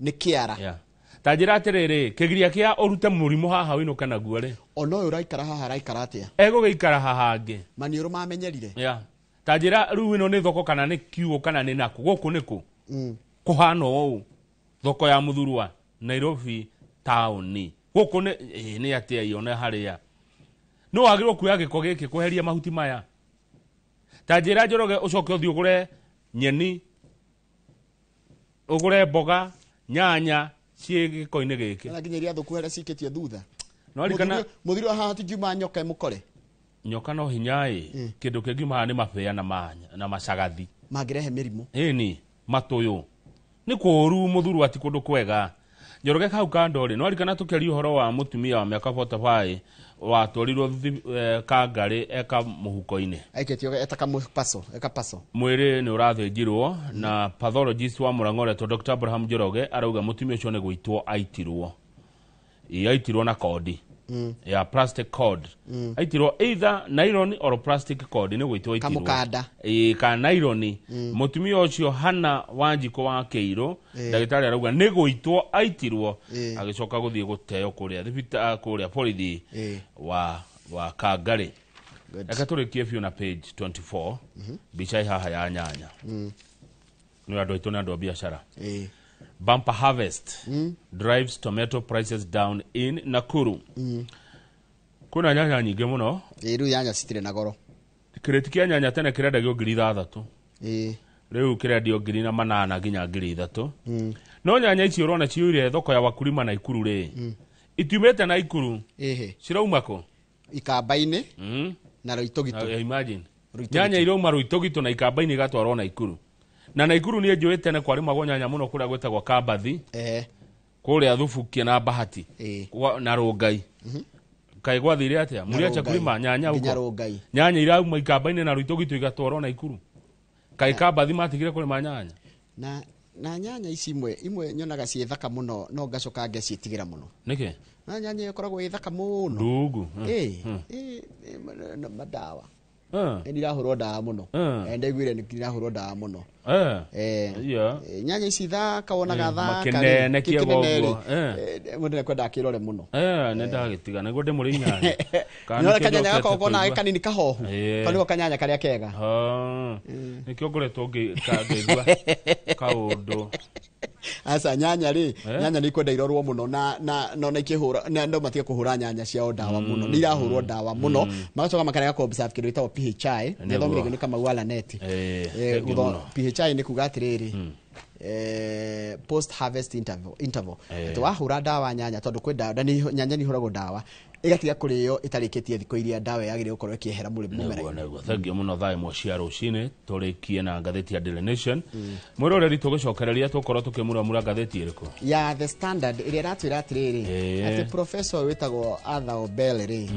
nĩ kĩara. Yeah. Ta njĩra atĩrĩrĩ, kĩgiria kĩa ũrute mũrimũ haha ũinũke naguo rĩ, ona ũyũ ũraikara haha araikara atĩa? Egũgĩikara haha hangĩ. Maniũrũ mamenyerire. Yeah. Ta njĩra rĩu ĩno nĩ thoko kana nĩ kiugũ kana nĩ nakũ? Gũkũ nĩkũ kũhana ũũ? Thoko ya Mũthurwa, Nairobi taũni. Gũkũ nĩ nĩ atĩa ione harĩa no wagĩrĩirwo kuoya gĩko gĩkĩ kweheria mahuti maya? Ta njĩra Njoroge, ũcoke ũthiĩ ũgũre nyeni, ũgũre mboga, nyanya ciĩ gĩko-inĩ gĩkĩ. Na nginya iria thũku harĩa cikĩtio thutha. No ririkana- Mũthuri wa haha hatingiuma nyoka ĩmũkore. Nyoka no hinya ĩ, kĩndũ kĩngiuma haha nĩ mabĩa na manya na macagathi mangĩrehe mĩrimũ. Ĩni matũyũ nĩ kũũru. Mũthurwa ti kũndũ kwega, Njoroge. Hau kando rĩ, no ririkana tũkĩaria ũhoro wa mũtumia wa mĩaka 45 watwarirwo Kangarĩ eka mũhuko-inĩ. Aikĩtio eta kamũpaso, eka paso. Mwĩrĩ nĩ ũrathĩnjirwo na pathologist wa Mũrang'a ũretwo Dr. Abraham Njoroge arauga mũtumia ũcio nĩ gũitwo aitirwo. Ĩ, aitirwo na kodi ya plastic cord. Aitirwo either nylon or plastic cord, nĩ gũitwo aitirwo. Kamũkanda. Ĩ, ka nylon. Mũtumia ũcio Hana Wanjikũ wa Kĩirũ, ndagĩtarĩ arauga nĩ gũitwo aitirwo, agĩcoka gũthiĩ gũteo kũrĩa thibitarĩ, kũrĩa borithi wa Kangarĩ. Reke tũrĩkie biũ na page 24, mbica ĩ haha ya nyanya. Nĩ andũ aitũ, nĩ andũ a biacara. Bumper harvest drives tomato prices down in Nakuru. Kwĩna nyanya nyingĩ mũno. Ĩ, rĩu nyanya citirĩ na goro. Kĩrĩti kĩa nyanya tene kĩrendagio 6,000. Rĩu kĩrendio 8,000 nginya 3,000. No nyanya ici ũrona ciyũire thoko ya wakulima na Ikuru rĩ, Itiumĩte Naikuru. Ĩhĩ. Cirauma kũ? Ikamba-inĩ na Roitogito. Imagine. Nyanya irauma Roitogito na Ikamba-inĩ igatwarwo Naikuru. Na Naikuru niĩ njũĩ tene kwarĩmagwo nyanya mũno kũrĩa gwĩtagwo Kambathi. Kũrĩa Thubukia na Bahati. Na Rũngai. Kaĩ gwathire atĩa? Mũrĩacha kũrĩma nyanya nginya huko? Rũngai. Nyanya irauma Ikamba-inĩ na Roitogito igatwarwo Naikuru. Kaĩ Kambathi matigire kũrĩma nyanya? Na nyanya ici imwe nyonaga ciĩ thaka mũno no ngacoka ngaciĩtigĩra mũno. Nĩkĩ? Na nyanya ĩkoragwo ĩ thaka mũno. Ndungu. Ĩ madawa. Nĩ irahũrwo ndawa mũno. Ndaiguire nĩ irahũrwo ndawa mũno. Nyanya ici thaka wonaga thaka. Makĩnene kĩega ũguo. Mũndũ nĩkwenda akĩrore mũno. Nĩ ndagĩtiga nĩguo ndĩmũrĩ nyanya. Nĩwona kanyanya gaka ũkona gĩ kanini kahohu. Kau nĩko kanyanya karĩa kega. Nĩkĩo ngoretwo ngĩigua kaũndũ. Aca nyanya rĩ, nyanya nĩ ikwenda irorwo mũno na no na ikĩhũra na no matige kũhũra nyanya ciao ndawa mũno. Nĩ irahũrwo ndawa mũno. Magacoka makarega kũ observe kĩndũ gĩtagwo PHI. Nĩthomire nĩ Kamau wa Laneti. PHI nĩ kuga atĩrĩrĩ, post harvest interval. Atĩ wahũra ndawa nyanya tondũ kwĩ ndawa nyanya nĩ ihũragwo ndawa ĩgatiga kũrĩo ĩtarĩkĩtie thikũ iria ndawa yagĩrĩire gũkorwo ĩkĩehera mũmera-inĩ. Nĩguo thengiũ mũno thaa 1 cia rũcinĩ tũrĩkie na ngathĩti ya Daily Nation. Mwĩroreri tũgĩcokereria tũkorwo tũkĩmuramura ngathĩti ĩrĩkũ? Ya The Standard ĩrĩa ĩratwĩra atĩrĩrĩ, atĩ professor wĩtagwo Arthur Obele rĩ,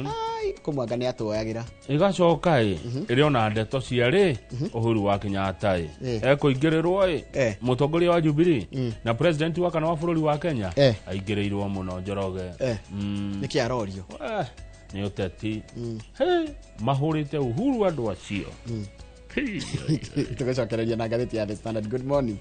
ai kũmwanga nĩ atwoyagĩra. Ĩgacoka ĩ ĩrĩ ona ndeto cia rĩ Uhuru wa Kenyatta ĩ ekũingĩrĩrwo ĩ mũtongoria wa Jubilee na president wa kana wa bũrũri wa Kenya aingĩrĩirwo mũno Njoroge. Nĩkĩ arorio? Nĩ ũteti. Mahũrĩte Uhuru andũ acio. Tũgĩcokereria na ngathĩti ya The Standard. Good morning.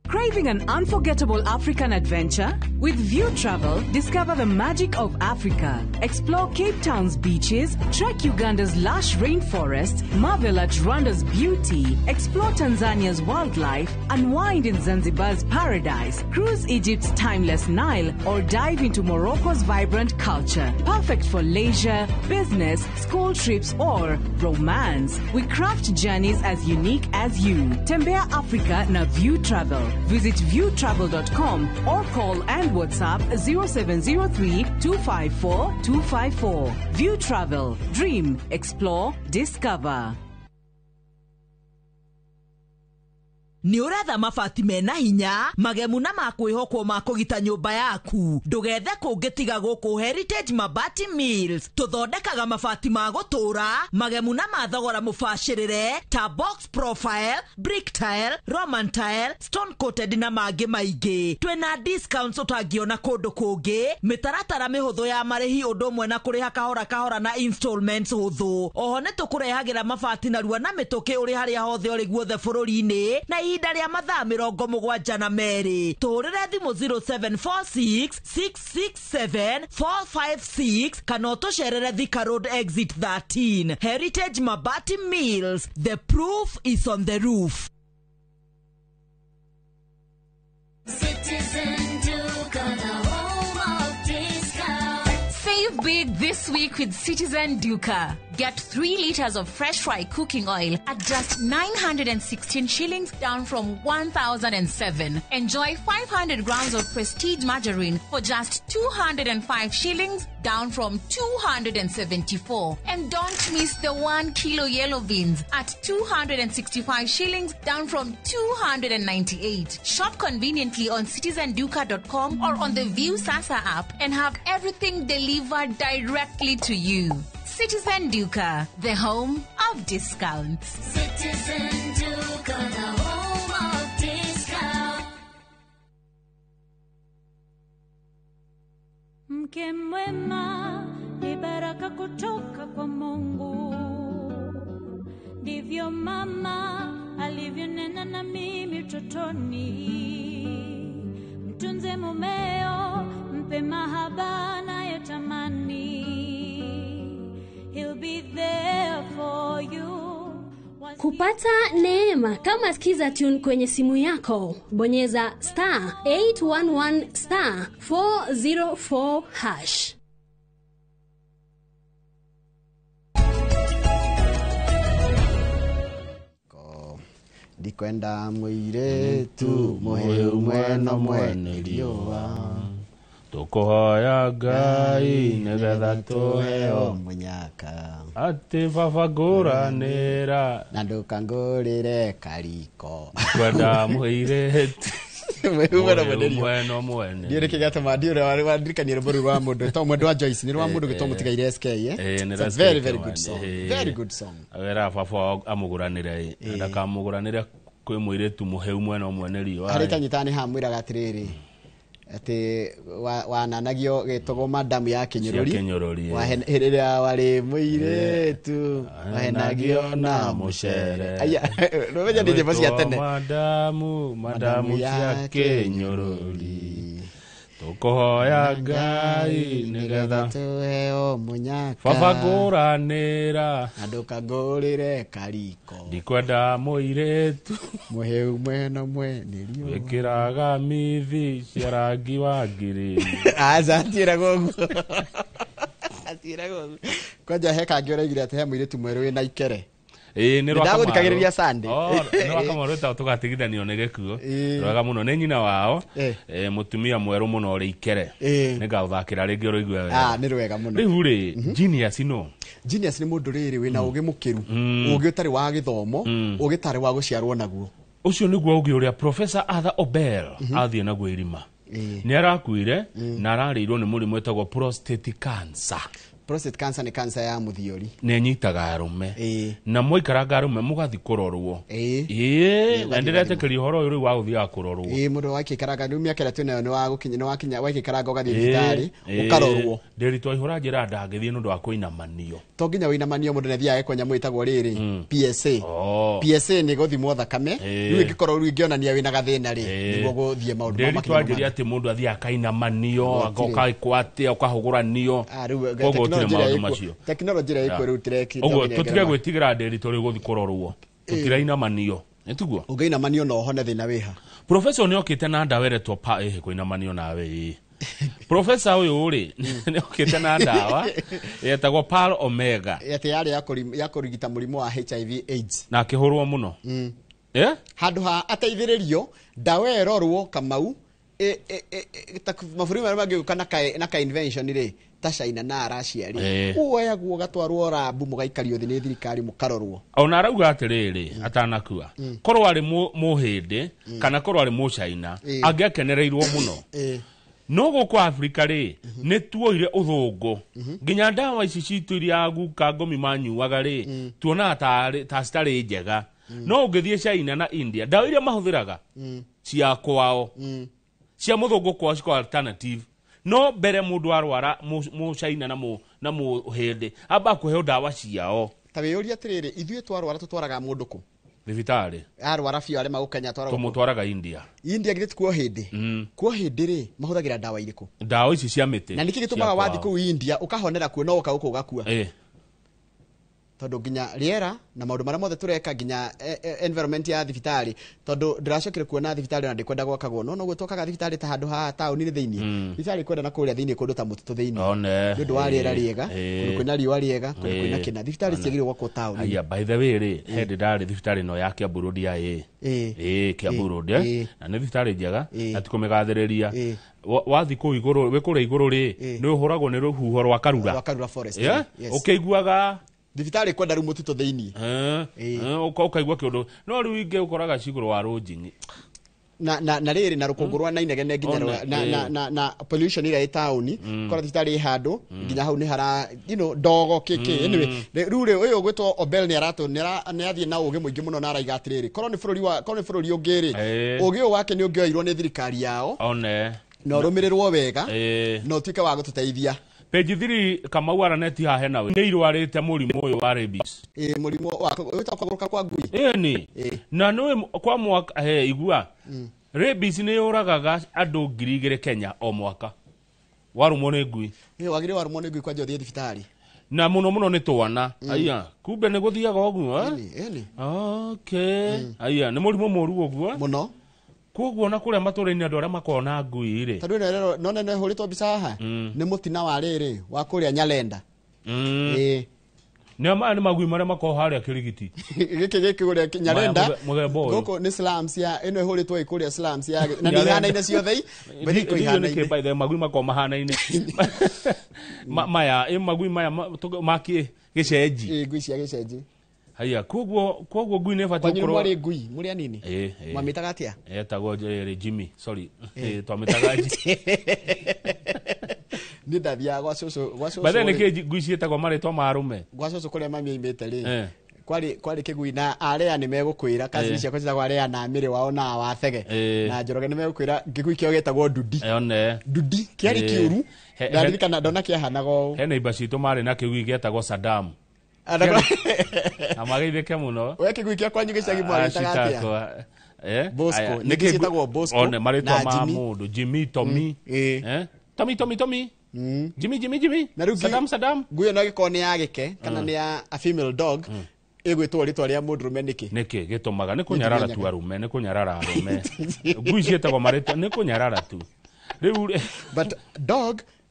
Craving an unforgettable African adventure? With View Travel, discover the magic of Africa. Explore Cape Town's beaches, trek Uganda's lush rainforests, marvel at Rwanda's beauty, explore Tanzania's wildlife, unwind in Zanzibar's paradise, cruise Egypt's timeless Nile, or dive into Morocco's vibrant culture. Perfect for leisure, business, school trips, or romance. We craft journeys as unique as you. Tembea Africa na View Travel. Visit viewtravel.com or call and WhatsApp 0703 254 254. View Travel. Dream, explore, discover. Nĩ ũretha mabati mena hinya magemu na makwĩhokwo ma kũgita nyũmba yaku ndũgethe kũngĩ tiga gũkũ Heritage Mabati Mills. Tũthondekaga mabati ma gũtũũra magemu na ma thogora mũbacĩrĩre ta box profile, brick tile, roman tile, stone coated na mangĩ maingĩ. Twĩna discounts ũtangĩona kũndũ kũngĩ, mĩtaratara mĩhũthũ ya marĩhi ũndũ ũmwe na kũrĩha kahora kahora na installments hũthũ. Oho nĩ tũkũrehagĩra mabati narua na mĩtũkĩ ũrĩ harĩa hothe ũrĩ guothe bũrũri-inĩ na ihinda rĩa mathaa 72. Tũhũrĩre thimũ 0746 667 456 kana ũtũcerere Thika Road exit 13. Heritage Mabati Mills, the proof is on the roof. Citizen Duka, the home of discount. Save big this week with Citizen Duka. Get 3 liters of fresh fry cooking oil at just 916 shillings, down from 1,007. Enjoy 500 grams of Prestige margarine for just 205 shillings, down from 274. And don't miss the 1 kilo yellow beans at 265 shillings, down from 298. Shop conveniently on citizenduka.com or on the View Sasa app and have everything delivered directly to you. Citizen Duka, the home of discounts. Citizen Duka, the home of discounts. Mke mwema ni baraka kutoka kwa Mungu, ndivyo mama alivyonena na mimi utotoni. Mtunze mumeo, mpe mahaba anayotamani. He'll be there for you. Kupata neema kama Skiza Tune kwenye simu yako, bonyeza star 811 star 404 hash. Ndikwenda mũirĩtu mũhĩu mwena mwene riũa. Tũkũhoya Ngai nĩgetha tũheo mũnyaka. Atĩ baba ngũranĩra na ndũkangũrĩre kariko. Kwenda mũirĩtu mwena mwene. Ndiũĩ nĩkĩ gĩatũma ndiũĩ wandirikania rwĩmbo rũu rwa mũndũ to mwendwa Joyce nĩ rwa mũndũ gĩtwo mũtigaire SK It's a very very good song. Very good song. Awera baba amũgũranĩre ndakamũgũranĩre kwĩ mũirĩtu mũhĩu mwena mwene riũa. Harĩ tanyita nĩ hamwĩraga atĩrĩrĩ atĩ wananagio gĩtagwo madamu ya Kĩnyũrũri rĩrĩa warĩ mũirĩtu wahenagio na mũcere. Aya rũmenya nĩ nyĩmbo cia tene. Madamu cia Kĩnyũrũri tũkũhoya Ngai nĩgetha tũheo mũnyaka. Baba ngũranĩra na ndũkangũrĩre kariko. Ndikwenda mũirĩtu mũhĩu mwena mwene riũa. Wĩkĩraga mithi cia rangi wa ngirini. Aca atiĩragwo ũguo. Atiĩragwo ũguo. Kwanja he kangĩ ũraigire atĩ he mũirĩtu mwerũ wĩna ikere. Ĩĩ nĩ rwa Kamaru. Ndagũthikagĩrĩria Sunday. Nĩ rwa Kamaru rwĩtagwo tũgatigithanio nĩ gĩkuũ. Rwega mũno nĩ nyina wao. Mũtumia mwerũ mũno ũrĩ ikere. Nĩngaũthakĩra rĩngĩ ũrũigue wega. Nĩ rwega mũno. Rĩu rĩ genius no. Genius nĩ mũndũ rĩrĩ wĩna ũgĩ mũkĩru. Ũgĩ ũtarĩ wa gĩthomo, ũgĩ ũtarĩ wa gũciarwo naguo. Ũcio nĩguo ũgĩ ũrĩa Professor Arthur Obel athiĩ naguo irima. Nĩ arakuire na ararĩirwo nĩ mũrimũ wĩtagwo prostate cancer. Prostate cancer nĩ cancer ya mũthiori. Nĩ ĩnyitaga arũme. Na mwaikaranga arũme mũgathiĩ kũrorwo. Ĩĩ na ndĩretĩkĩria ũhoro ũyũ rĩu wa gũthiaga kũrorwo. Ĩĩ mũndũ waikĩikaraga rĩu mĩaka ĩrĩa twĩnayo nĩ wa gũkinya nĩ wakinya waikĩikaranga ũgathiĩ thibitarĩ ũkarorwo. Ndĩritũ aihũra njĩra ndangĩthiĩ nĩ ũndũ wa kũinamanio. To nginya wĩinamanio mũndũ nĩ athiaga gekwo nyamũ ĩtagwo rĩrĩ PSA. PSA nĩ gũthimwo thakame rĩu ĩngĩkorwo rĩu ĩngĩonania wĩna gathĩna rĩ nĩguo gũthiĩ maũndũ ma Ndĩritũ makinya anjĩria atĩ mũndũ athiaga akainamanio agoka atĩa ũkahũgũranio. Tekinoronjĩ ĩrĩa ĩkuo rĩu tũrekire ũguo tũtige gwĩtigĩra ndĩritũ rĩu gũthiĩ kũrorwo tũtirainamanio nĩtiguo ũngĩinamanio no ũhone thĩna wĩha. Professor nĩ okĩte na ndawa ĩretwo pa ĩhĩ kũinamanio nawe ĩĩ. Professor ũyũ rĩ nĩ okĩte na ndawa yetagwo Pal Omega atĩ yarĩ ya kũrigita mũrimũ wa HIV AIDS na akĩhũrwo mũno. Handũ ha ateithĩrĩrio ndawa ĩrorwo Kamau mabũrũri marĩa mangĩũka na ka invention rĩ ta China na Russia rĩ woyagwo gatwarwo rabu mũgaikario thĩ nĩ thirikari mũkarorwo. Ona arauga atĩrĩrĩ atanakua korwo arĩ mũhĩndĩ kana korwo arĩ mũchaina angĩakenereirwo mũno. No gũkũ Afrika rĩ nĩ tuoire ũthũngũ nginya ndawa ici citũ iria guka ngomi manyuaga rĩ tuonaga ta citarĩ njega. No ũngĩthiĩ China na India ndawa iria mahũthĩraga cia kwao cia mũthũngũ kwao cikoragwo alternative. No mbere mũndũ arwara mũchaina na mũhĩndĩ amba kũheo ndawa ciao. Ta wĩyũrie atĩrĩrĩ ithuĩ twarwara tũtwaraga mũndũ kũ? Thibitarĩ. Arwara biũ arema gũkenya atwaragwo kũ? Tũmũtwaraga India. India githĩ ti kuo hĩndĩ? Kuo hĩndĩ rĩ mahũthagĩra ndawa irĩkũ? Ndawa ici cia mĩtĩ. Na nĩkĩ gĩtũmaga wathiĩ kũu India ũkahonera kuo no ũka gũkũ ũgakua? Tondũ nginya rĩera na maũndũ marĩa mothe tũreka nginya environment ya thibitarĩ tondũ ndĩracokire kuona thibitarĩ ona ndĩkwenda gwakagwo no noguo twakaga thibitarĩ ta handũ haha taũni-inĩ thĩinĩ thibitarĩ kwenda na kũrĩa thĩinĩ kũndũ ta mũtitũ thĩinĩ nĩ ũndũ wa rĩera rĩega kũndũ kwĩna riũa rĩega kũndũ kwĩna kĩna thibitarĩ ciagĩrĩirwo gwakwo taũni. Aya by the way rĩ he ndĩ ndarĩ thibitarĩ ĩno ya Kiambu Road ya ĩ Kiambu Road na nĩ thibitarĩ njega na ti kũmĩgathĩrĩria. Wathiĩ kũu igũrũ wĩ kũrĩa igũrũ rĩ nĩ ũhũragwo nĩ rũhuho rwa Karura. Rwa Karura forest. Ũkĩiguaga thibitarĩ kwenda rĩu mũtitũ thĩinĩ ũkaigua kĩũndũ no rĩu ingĩ ũkoraga cigũrũ wa rũnjing'i na rĩrĩ na rũkũngũ rwa nainegene nginya na pollution ĩrĩa ĩ taũni ũkora thibitarĩ ĩ handũ nginya hau nĩ hara you know ndogo kĩkĩ anyway rĩu rĩ ũyũ ũgwĩtwo Obel nĩ athiĩ na ũgĩ mũingĩ mũno na araiga atĩrĩrĩ korwo nĩ bũrũri ũngĩ rĩ ũgĩ ũyũ wake nĩ ũngĩoirwo nĩ thirikari yao na ũrũmĩrĩrwo wega na ũtuĩke wa gũtũteithia. Page 3 Kamau araneti haha nawe nĩ irwarĩte mũrimũ ũyũ wa rabies. Mũrimũ wa wĩtagwo kũgũrũka kwa ngui. Ĩni na nĩ kwa mwaka he igua rabies nĩ yũragaga andũ 2,000 Kenya o mwaka warũmwo nĩ ngui. Wagĩrĩire warũmwo nĩ ngui kwanja ũthiĩ thibitarĩ na mũno mũno nĩ twana. Aya kumbe nĩ gũthiaga ũguo. Okay aya nĩ mũrimũ mũru ũguo mũno. Koguo na kũrĩa matũra-inĩ andũ arĩa makoragwo na ngui rĩ tondũ ĩno no nene hũrĩtwo mbica haha nĩ mũtina wa rĩrĩ wa kũrĩa Nyalenda. Nĩ maya nĩ magui marĩa makoragwo harĩa kĩrigiti. Gĩkĩ gĩkĩ kũrĩa Nyarenda. Mũthemba ũyũ. Gũkũ nĩ slums ya ĩno ĩhũrĩtwo ĩ kũrĩa slums ya na nĩ ihanaine ciothe i. But iko Ndiũĩ nĩkĩ ihanaine. by the way magui makoragwo mahanaine. Maya ĩ magui maya ma gĩcenji. Ĩ ngui cia gĩcenji. Haya koguo ngui nĩ ĩbatiĩ Kwanyu nĩ gũkorwo mwarĩ ngui mũrĩ anini? Ĩ, ĩ. Mwamĩtaga atĩa? Etagwo Jimmy, sorry. Twamĩtaga Jimmy. Niĩ ndathiaga gwa cũcũ gwa cũcũ. By the way rĩ. nĩkĩ ngui ciĩtagwo marĩtwa ma arũme? Gwa cũcũ kũrĩa mami aimĩte rĩ. Eh. Kwarĩ kĩgui na area nĩ megũkwĩra cousin ciakwa ciĩtagwo area na Mĩrĩ wao na Wathege na Njoroge nĩ megũkwĩra kĩgui kĩao gĩtagwo Ndudi. One. Ndudi kĩarĩ kĩũru. Ndaririkanaa ndona kĩahanaga ũũ. He neighbor citũ marĩ na kĩgui gĩetagwo Saddam. Na mageithĩke mũno. We kĩgui kĩa kwanyu gĩcagi mwagĩtaga atĩa? Bosco. Aya, Ningĩ nĩkĩ ciĩtagwo Bosco one marĩtwa na ma Jimmy. mũndũ Jimmy, Tommy. Tommy, Tommy, Tommy. Jimmy, Jimmy, Jimmy. Na rĩu Saddam, Saddam. Ngui ĩno ĩngĩkorwo nĩ ya gĩke kana nĩ ya a female dog ĩgwĩtwo rĩtwa rĩa mũndũrũme nĩkĩ? Nĩkĩ gĩtũmaga nĩ kũnyarara tu arũme, nĩ kũnyarara arũme. Ngui ciĩtagwo marĩtwa nĩ kũnyarara tu. Rĩu But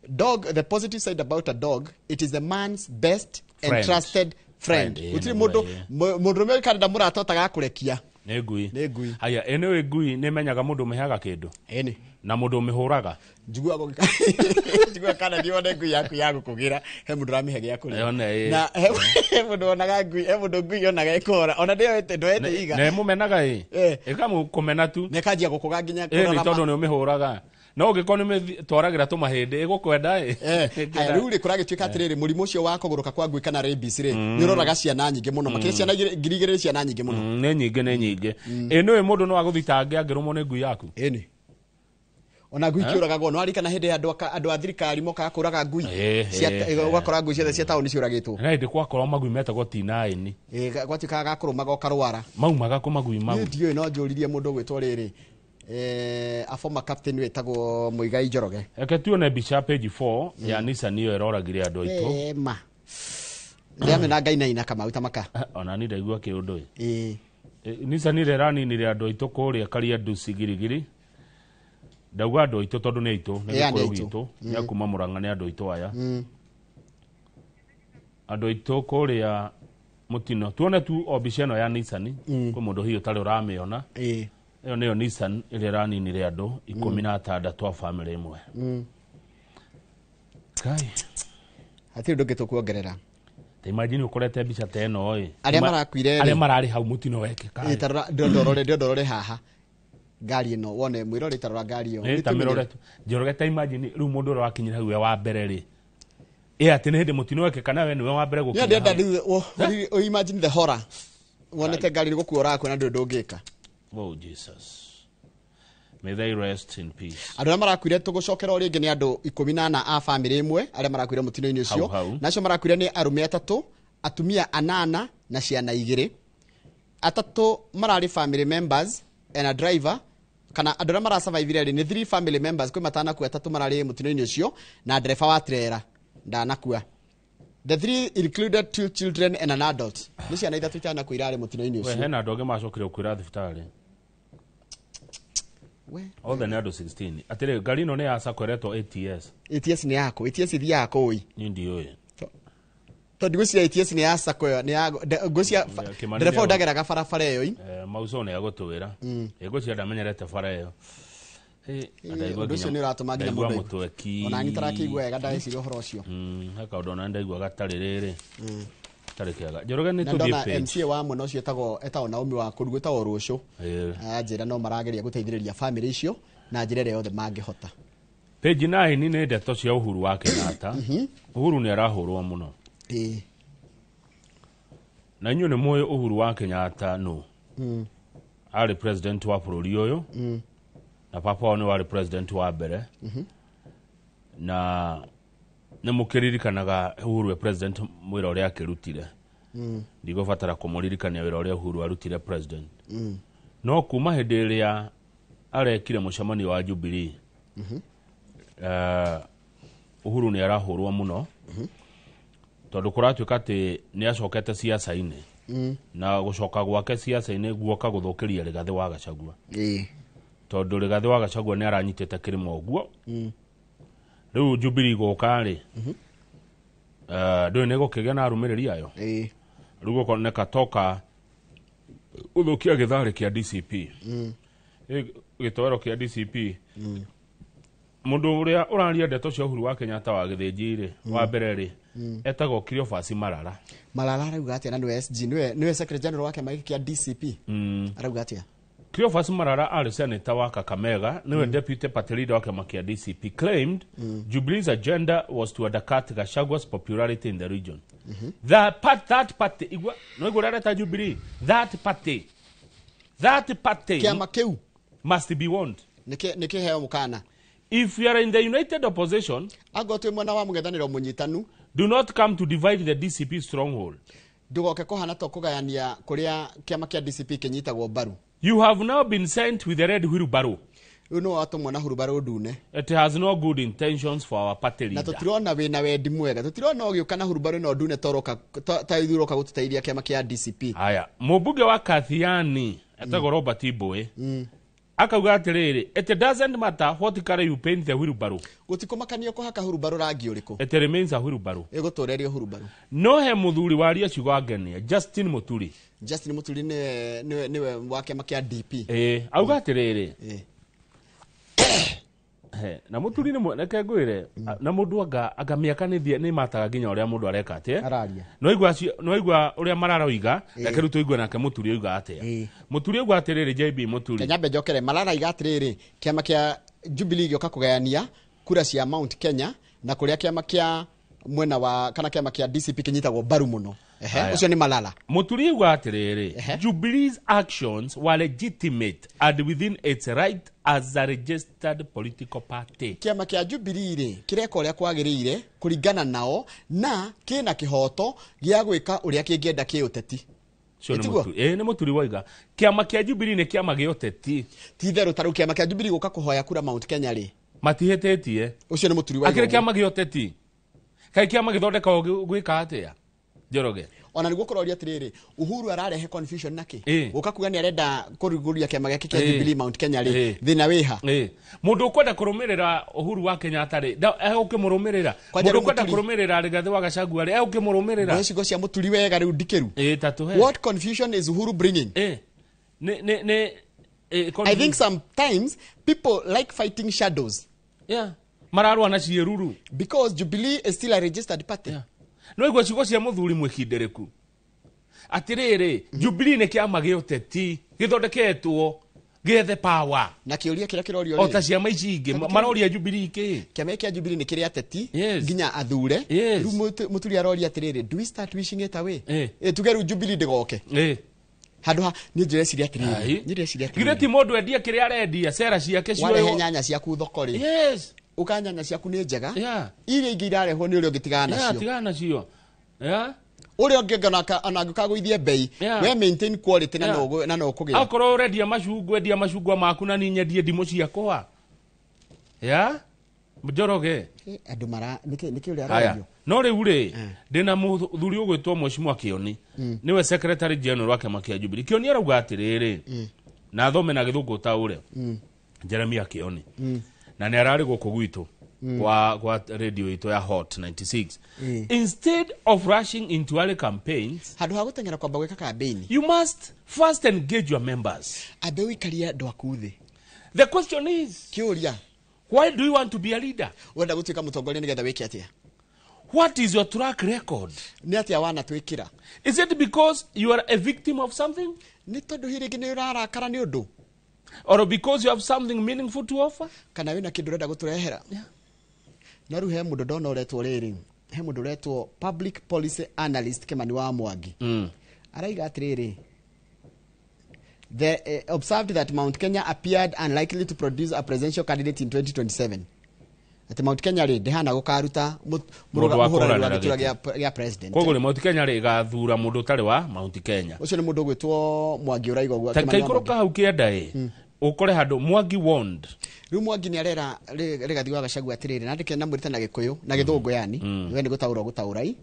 dog the positive side about a dog, it is the man's best and Friend. trusted friend. Friend, Gũtirĩ mũndũ mũndũrũme ũrĩ mũrata ũtagakũrekia. Nĩ ngui. Nĩ ngui. Haya, ĩ ngui nĩ ĩmenyaga mũndũ ũmĩheaga kĩndũ. Ĩni. Na mũndũ ũmĩhũraga. Njiguaga kana nĩ wone ngui yaku ya gũkũgĩra he mũndũ ũramĩhe gĩa kũrĩa. Yone, ĩ. Na he mũndũ wonaga ngui, he mũndũ ngui yonaga ĩkora. Ona ndĩoete iga. Na ĩmũmenaga ĩ. Ĩkamũkũmena tu. Na ĩkanjia gũkũga nginya Ĩ nĩ kũrarama. tondũ nĩ ũmĩhũraga. No ũngĩkorwo nĩ ũmĩtwaragĩra tũmahĩndĩ ĩgũkwenda ĩ. Haya, rĩu rĩ kũragĩtuĩka atĩrĩrĩ mũrimũ ũcio wa kũgũrũka kwa ngui kana rabies rĩ nĩ ũroraga ciana nyingĩ mũno makĩria ciana 2,000 nĩ ciana nyingĩ mũno. Nĩ nyingĩ nĩ nyingĩ. Ĩ nĩũĩ mũndũ no agũthitange angĩrũmwo nĩ ngui yaku? Ĩni. Ona ngui kĩũragagwo no arikana hĩndĩ ya andũ a thirikari mokaga kũraga ngui. Ũgakora ngui ciothe cia taũni ciũragĩtwo. Na hĩndĩ kwakorwo magui metagwo T9. Gwatuĩkaga gakũrũmaga ũkarwara. Maumaga kũ magui mau? Niĩ ndiũĩ no njũririe mũndũ ũgwĩtwo rĩrĩ a former captain wĩtagwo Muigai Njoroge. Reke tuone mbica page 4 ya Nissan ĩyo ĩroragire andũ aitũ. Ma. Ndĩramena Ngai naina Kamau ta maka. Ona ni ndaigua kĩũndũ ĩ. Nissan ĩrĩa ĩraninire andũ aitũ kũrĩa Kariandusi Girigiri. Ndauga andũ aitũ tondũ nĩ aitũ, nĩ Ĩ, nĩ gĩkũyũ aitũ. gitũ, nĩ a kuma Mũrang'a nĩ andũ aitũ aya. Andũ aitũ kũrĩa mũtino. Tuone tu o mbica ĩno ya Nissan, kwĩ mũndũ hihi ũtarĩ ũramĩona. Ĩyo nĩyo Nissan ĩrĩa ĩraninire andũ 16 a bamĩrĩ ĩmwe. Kai. Hatirĩ ũndũ ũngĩ tũkuongerera. Ta imagine ũkorete mbica ta ĩno ĩ. Arĩa marakuire rĩ. Arĩa mararĩ hau mũtino wekĩka. Ĩ, ta rora ndĩrona haha ngari ĩno wone mwĩrore ta rora ngari ĩyo. Ĩ, ta mĩrore tu. Njoroge ta imagine rĩu mũndũ ũrĩa wakinyire hau we wa mbere rĩ. Ĩ atĩ nĩ hĩndĩ mũtino wekĩka na we nĩwe wa mbere Niĩ gũkinya ndĩrenda hau. rĩu imagine the horror. Wonete ngari nĩ gũkua ũrakua na ndũrĩ ũndũ ũngĩka. Oh Jesus. May they rest in peace. Andũ arĩa marakuire tũgũcokera o rĩngĩ nĩ andũ 14 a bamĩrĩ ĩmwe arĩa marakuire mũtino-inĩ ũcio. Hau, hau. Na acio marakuire nĩ arũme 3, atumia 8 na ciana 2. 3 mararĩ family members and a driver kana andũ arĩa marasurvivire rĩ nĩ 3 family members kwĩ matanakua 3 mararĩ mũtino-inĩ ũcio na ndereba wa trailer ndanakua. The 3 included 2 children and an adult. Nĩ ciana 3 itanakua irarĩ mũtino-inĩ We ũcio. hena andũ angĩ macokire gũkuĩra thibitarĩ. Othe nĩ andũ 16. Atĩrĩ ngari ĩno nĩ ya Sacco ĩretwo ATS. ATS nĩ yako. ATS ithiaga kũu. Niĩ ndiũĩ. Tondũ ngwĩciria ATS nĩ ya Sacco ĩyo nĩ ya ngwĩciria Kĩmani ndereba nĩ ũyũ ndageraga barabara ĩyo. Mauso nĩ agũtwĩra. Ngwĩciria ndamenyerete bara ĩyo. Ũndũ ũcio nĩ ũratũma nginya ndaigua mũndũ mũtweki. Ona niĩ tarakĩigua wega ndageciria ũhoro ũcio. He kaũndũ ona ndaigua gatarĩ rĩrĩ. Gatarĩ kega. Njoroge nĩ Na tũthiĩ ndona page. MCA wa mwena ũcio etagwo Naomi wa kũu gwĩtagwo Rũcũ. Anjĩra no marageria gũteithĩrĩria bamĩrĩ icio na njĩra ĩrĩa yothe mangĩhota. Page 9 nĩ ndeto cia Uhuru wa Kenyatta. Uhuru nĩ arahũrwo mũno. Na inyuĩ nĩ mũĩ Uhuru wa Kenyatta nũ? Arĩ president wa bũrũri ũyũ. Na papa wao nĩ warĩ president wa mbere. Na nĩ mũkĩririkanaga Uhuru e president mwĩra ũrĩa akĩrutire. Ndigũbatara kũmũririkania wĩra ũrĩa Uhuru arutire president. No kuma hĩndĩ ĩrĩa arekire mũcemanio wa Jubilee, Uhuru nĩ arahũrwo mũno. Tondũ kũratuĩka atĩ nĩ acokete ciaca-inĩ. Na gũcoka gwake ciaca-inĩ guoka gũthũkĩria Rigathĩ wa Gachagua. Tondũ Rigathĩ wa Gachagua nĩ aranyitĩte kĩrĩma ũguo. Rĩu Jubilee gũka rĩ, Ndũĩ nĩ gũkĩgĩa na arũmĩrĩri ayo. Rĩu gũkoneka toka gũthũkia gĩtharĩ kĩa DCP. Gĩtoero kĩa DCP. Mũndũ ũrĩa ũraria ndeto cia Uhuru wa Kenyatta wa Gĩthĩnji rĩ, wa mbere rĩ, etagwo Cleophas Malala. Malala arauga atĩa na nĩwe SG, nĩwe secretary general wa kĩama gĩkĩ kĩa DCP? Arauga atĩa? Cleophas Malala arĩ senator wa Kakamega, nĩwe deputy party leader wa kĩama kĩa DCP, claimed Jubilee's agenda was to undercut Gachagua's popularity in the region. That party, igua, no igua ũrareta Jubilee, that party Kĩama kĩu must be warned. Nĩ kĩheo mũkana. If you are in the united opposition, angorwo twĩ mwena wa mũng'ethanĩro mũnyitanu, do not come to divide the DCP stronghold. Ndũgoke kũhana ta kũgayania kũrĩa kĩama kĩa DCP kĩnyitagwo mbaru. You have now been sent with a red wheelbarrow. Rĩu nĩwe watũmwo na hurubaro ndune. It has no good intentions for our party Na leader. tũtirona wĩna wendi mwega, tũtirona ũgĩũka na hurubaro ĩno ndune ta ta ithuĩ ũroka gũtũteithia kĩama kĩa DCP. Haya, mũmbunge wa Kathiani etagwo Robert Mbowe akauga atĩrĩrĩ, it doesn't matter what color you paint the wheelbarrow, Gũtikũmakania kũhaka hurubaro rangi ũrĩkũ, it remains a wheelbarrow. Ĩgũtũra ĩrĩ o hurubaro. No he mũthuri waria ciugo angenia, Justin Muturi. Justin Muturi nĩwe wa kĩama kĩa DP. Auga atĩrĩrĩ, na Muturi nĩ reke ngwĩre, na mũndũ anga mĩaka nĩ mataga nginya ũrĩa mũndũ areka atĩa. Araria. No igua ũrĩa mararoiga, reke rĩu tũigue nake Muturi oiga atĩa. Muturi oiga atĩrĩrĩ, JB Muturi. Kenya njokere, Malala aiga atĩrĩrĩ, kĩama kĩa Jubilee gĩoka kũgayania kura cia Mount Kenya na kũrĩa kĩama kĩa mwena wa kana kĩama kĩa DCP kĩnyitagwo mbaru mũno. Ũcio nĩ Malala. Muturi auga atĩrĩrĩ, Jubilee's actions were legitimate and within its right as a registered political party. Kĩama kĩa Jubilee rĩ kĩreka ũrĩa kwagĩrĩire kũringana nao na kĩna kĩhoto gĩa gwĩka ũrĩa kĩngĩenda kĩũteti. Nĩ Muturi waiga kĩama kĩa Jubilee nĩ kĩama gĩa ũteti. Ti itherũ, ta rĩu kĩama kĩa Jubilee gũka kũhoya kura Mount Kenya rĩ, matihĩtĩtie. Ũcio nĩ Muturi waiga. Akĩrĩ kĩama gĩa ũteti, kaĩ kĩama gĩthondekagwo gwĩka atĩa, Njoroge? Ona nĩguo kũroria atĩrĩrĩ, Uhuru ararehe confusion nake gũka kuga nĩ arenda kũrugũria kĩama gĩake kĩa Jubilee Mount Kenya rĩ, thĩna wĩha? Mũndũ ũkwenda kũrũmĩrĩra Uhuru wa Kenyatta rĩ, egũkĩmũrũmĩrĩra. Mũndũ ũkwenda kũrũmĩrĩra Rigathĩ wa Gachagua rĩ, egũkĩmũrũmĩrĩra. Nĩ ciugo cia Muturi wega rĩu ndikĩru. Tatũhe. What confusion is Uhuru bringing? I think sometimes people like fighting shadows. Yeah. Mararũa na ciĩruru. Because Jubilee is still a registered party. No igua ciugo cia mũthuri mwĩkindereku atĩrĩrĩ, Jubilee nĩ kĩama gĩa ũteti gĩthondeketwo gĩethe power. Na kĩũria kĩrĩa kĩrorio rĩ, o ta ciama ici ingĩ maroria Jubilee kĩ? Kĩama kĩa Jubilee nĩ kĩrĩ ateti nginya athure. Rĩu Muturi aroria atĩrĩrĩ, do we start wishing it away? Tuge rĩu Jubilee ndĩgoke handũ ha niĩ ndĩreciria atĩrĩrĩ, githĩ ti mũndũ endia kĩrĩa arendia, cera ciake cioywo. Warehe nyanya ciaku thoko rĩ, uka nyanya ciaku nĩ njega, iria ingĩ irarehwo nĩ ũrĩa ũngĩ tigana nacio. Tigana nacio. Ũrĩa ũngĩ ona angĩũka mbei, we maintain quality na no ũkũgĩra. Akorwo ũrendia macungwa, endia macungwa maku na niĩ nyendie ndimũ ciakwa. Njoroge. Andũ mara nĩkĩ ũrĩa arorio? No rĩu rĩ, ndĩna mũthuri ũgwĩtwo Mheshimiwa Kĩoni, nĩwe secretary general wa kĩama kĩa Jubilee. Kĩoni arauga atĩrĩrĩ, na thome na gĩthũngũ taũre, Jeremiah Kĩoni, na nĩ ararĩ gũkũ gwitũ kwa radio itũ ya Hot 96. Instead of rushing into early campaigns, handũ ha gũteng'era kwamba gwĩka campaign, you must first engage your members. Ambe ũikarie andũ aku thĩ. The question is, kĩũria, why do you want to be a leader? Ũrenda gũtuĩka mũtongoria nĩgetha wĩke atĩa? What is your track record? Nĩ atĩa wanatwĩkĩra? Is it because you are a victim of something? Nĩ tondũ hihi rĩngĩ nĩ ũrarakara nĩ ũndũ? Or because you have something meaningful to offer? Kana wĩna kĩndũ ũrenda gũtũrehera? No rĩu he mũndũ ndona ũretwo rĩrĩ, he mũndũ ũretwo public policy analyst Kimani wa Mwangi. Araiga atĩrĩrĩ, the observed that Mount Kenya appeared unlikely to produce a presidential candidate in 2027. Ati Mount Kenya rĩ ndĩhana gũkaruta mũhũrani wa gĩturwa gĩa president. Koguo rĩ Mount Kenya rĩ ĩgathura mũndũ ũtarĩ wa Mount Kenya. Ũcio nĩ mũndũ ũgwĩtwo Mwangi ũraiga ũguo. Ta kaikũrũka hau kĩanda ĩ, ũkore handũ Mwangi warned. Rĩu Mwangi nĩ arera Rigathi wa Gachagua atĩrĩrĩ, na ndĩke namwĩrĩte na Gĩkũyũ na Gĩthũngũ yani, we nĩ gũtaũra ũgũtaũra i.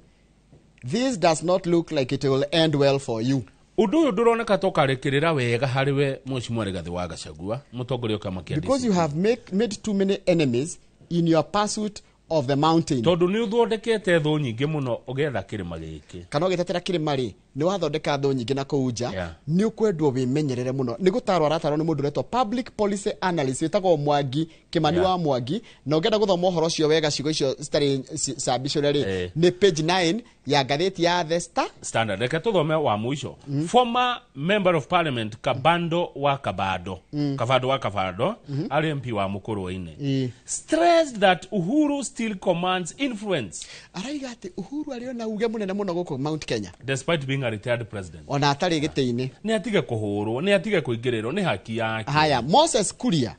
This does not look like it will end well for you. Ũndũ ũyũ ndũroneka ta ũkarĩkĩrĩra wega harĩ we Mheshimiwa Rigathi wa Gachagua, mũtongoria wa kĩama kĩa DCP. Because you have made too many enemies in your pursuit of the mountain. Tondũ nĩ ũthondekete thũ nyingĩ mũno ũgetha kĩrĩma gĩkĩ. Kana ũgĩtetera kĩrĩma rĩ, nĩ wathondeka thũ nyingĩ na kũu nja, nĩ ũkwendwo wĩmenyerere mũno. Nĩ gũtarwo aratarwo nĩ mũndũ ũretwo public policy analyst wĩtagwo Mwangi Kimani wa Mwangi, na ũngĩenda gũthoma ũhoro ũcio wega ciugo icio citarĩ cambicũre rĩ, nĩ page 9 ya ngathĩti ya The Star Standard. Reke tũthome wa mũico. Former member of parliament Kabando wa Kabado, Kabando wa Kabado, arĩ MP wa Mukurwe-inĩ, stressed that Uhuru still commands influence. Araiga atĩ Uhuru arĩ ona uge mũnene mũno gũkũ Mount Kenya despite being a retired president. Ona atarĩ gĩtĩ-inĩ. Nĩ atige kũhũrwo, nĩ atige kũingĩrĩrwo, nĩ haki yake. Haya, Moses Kuria,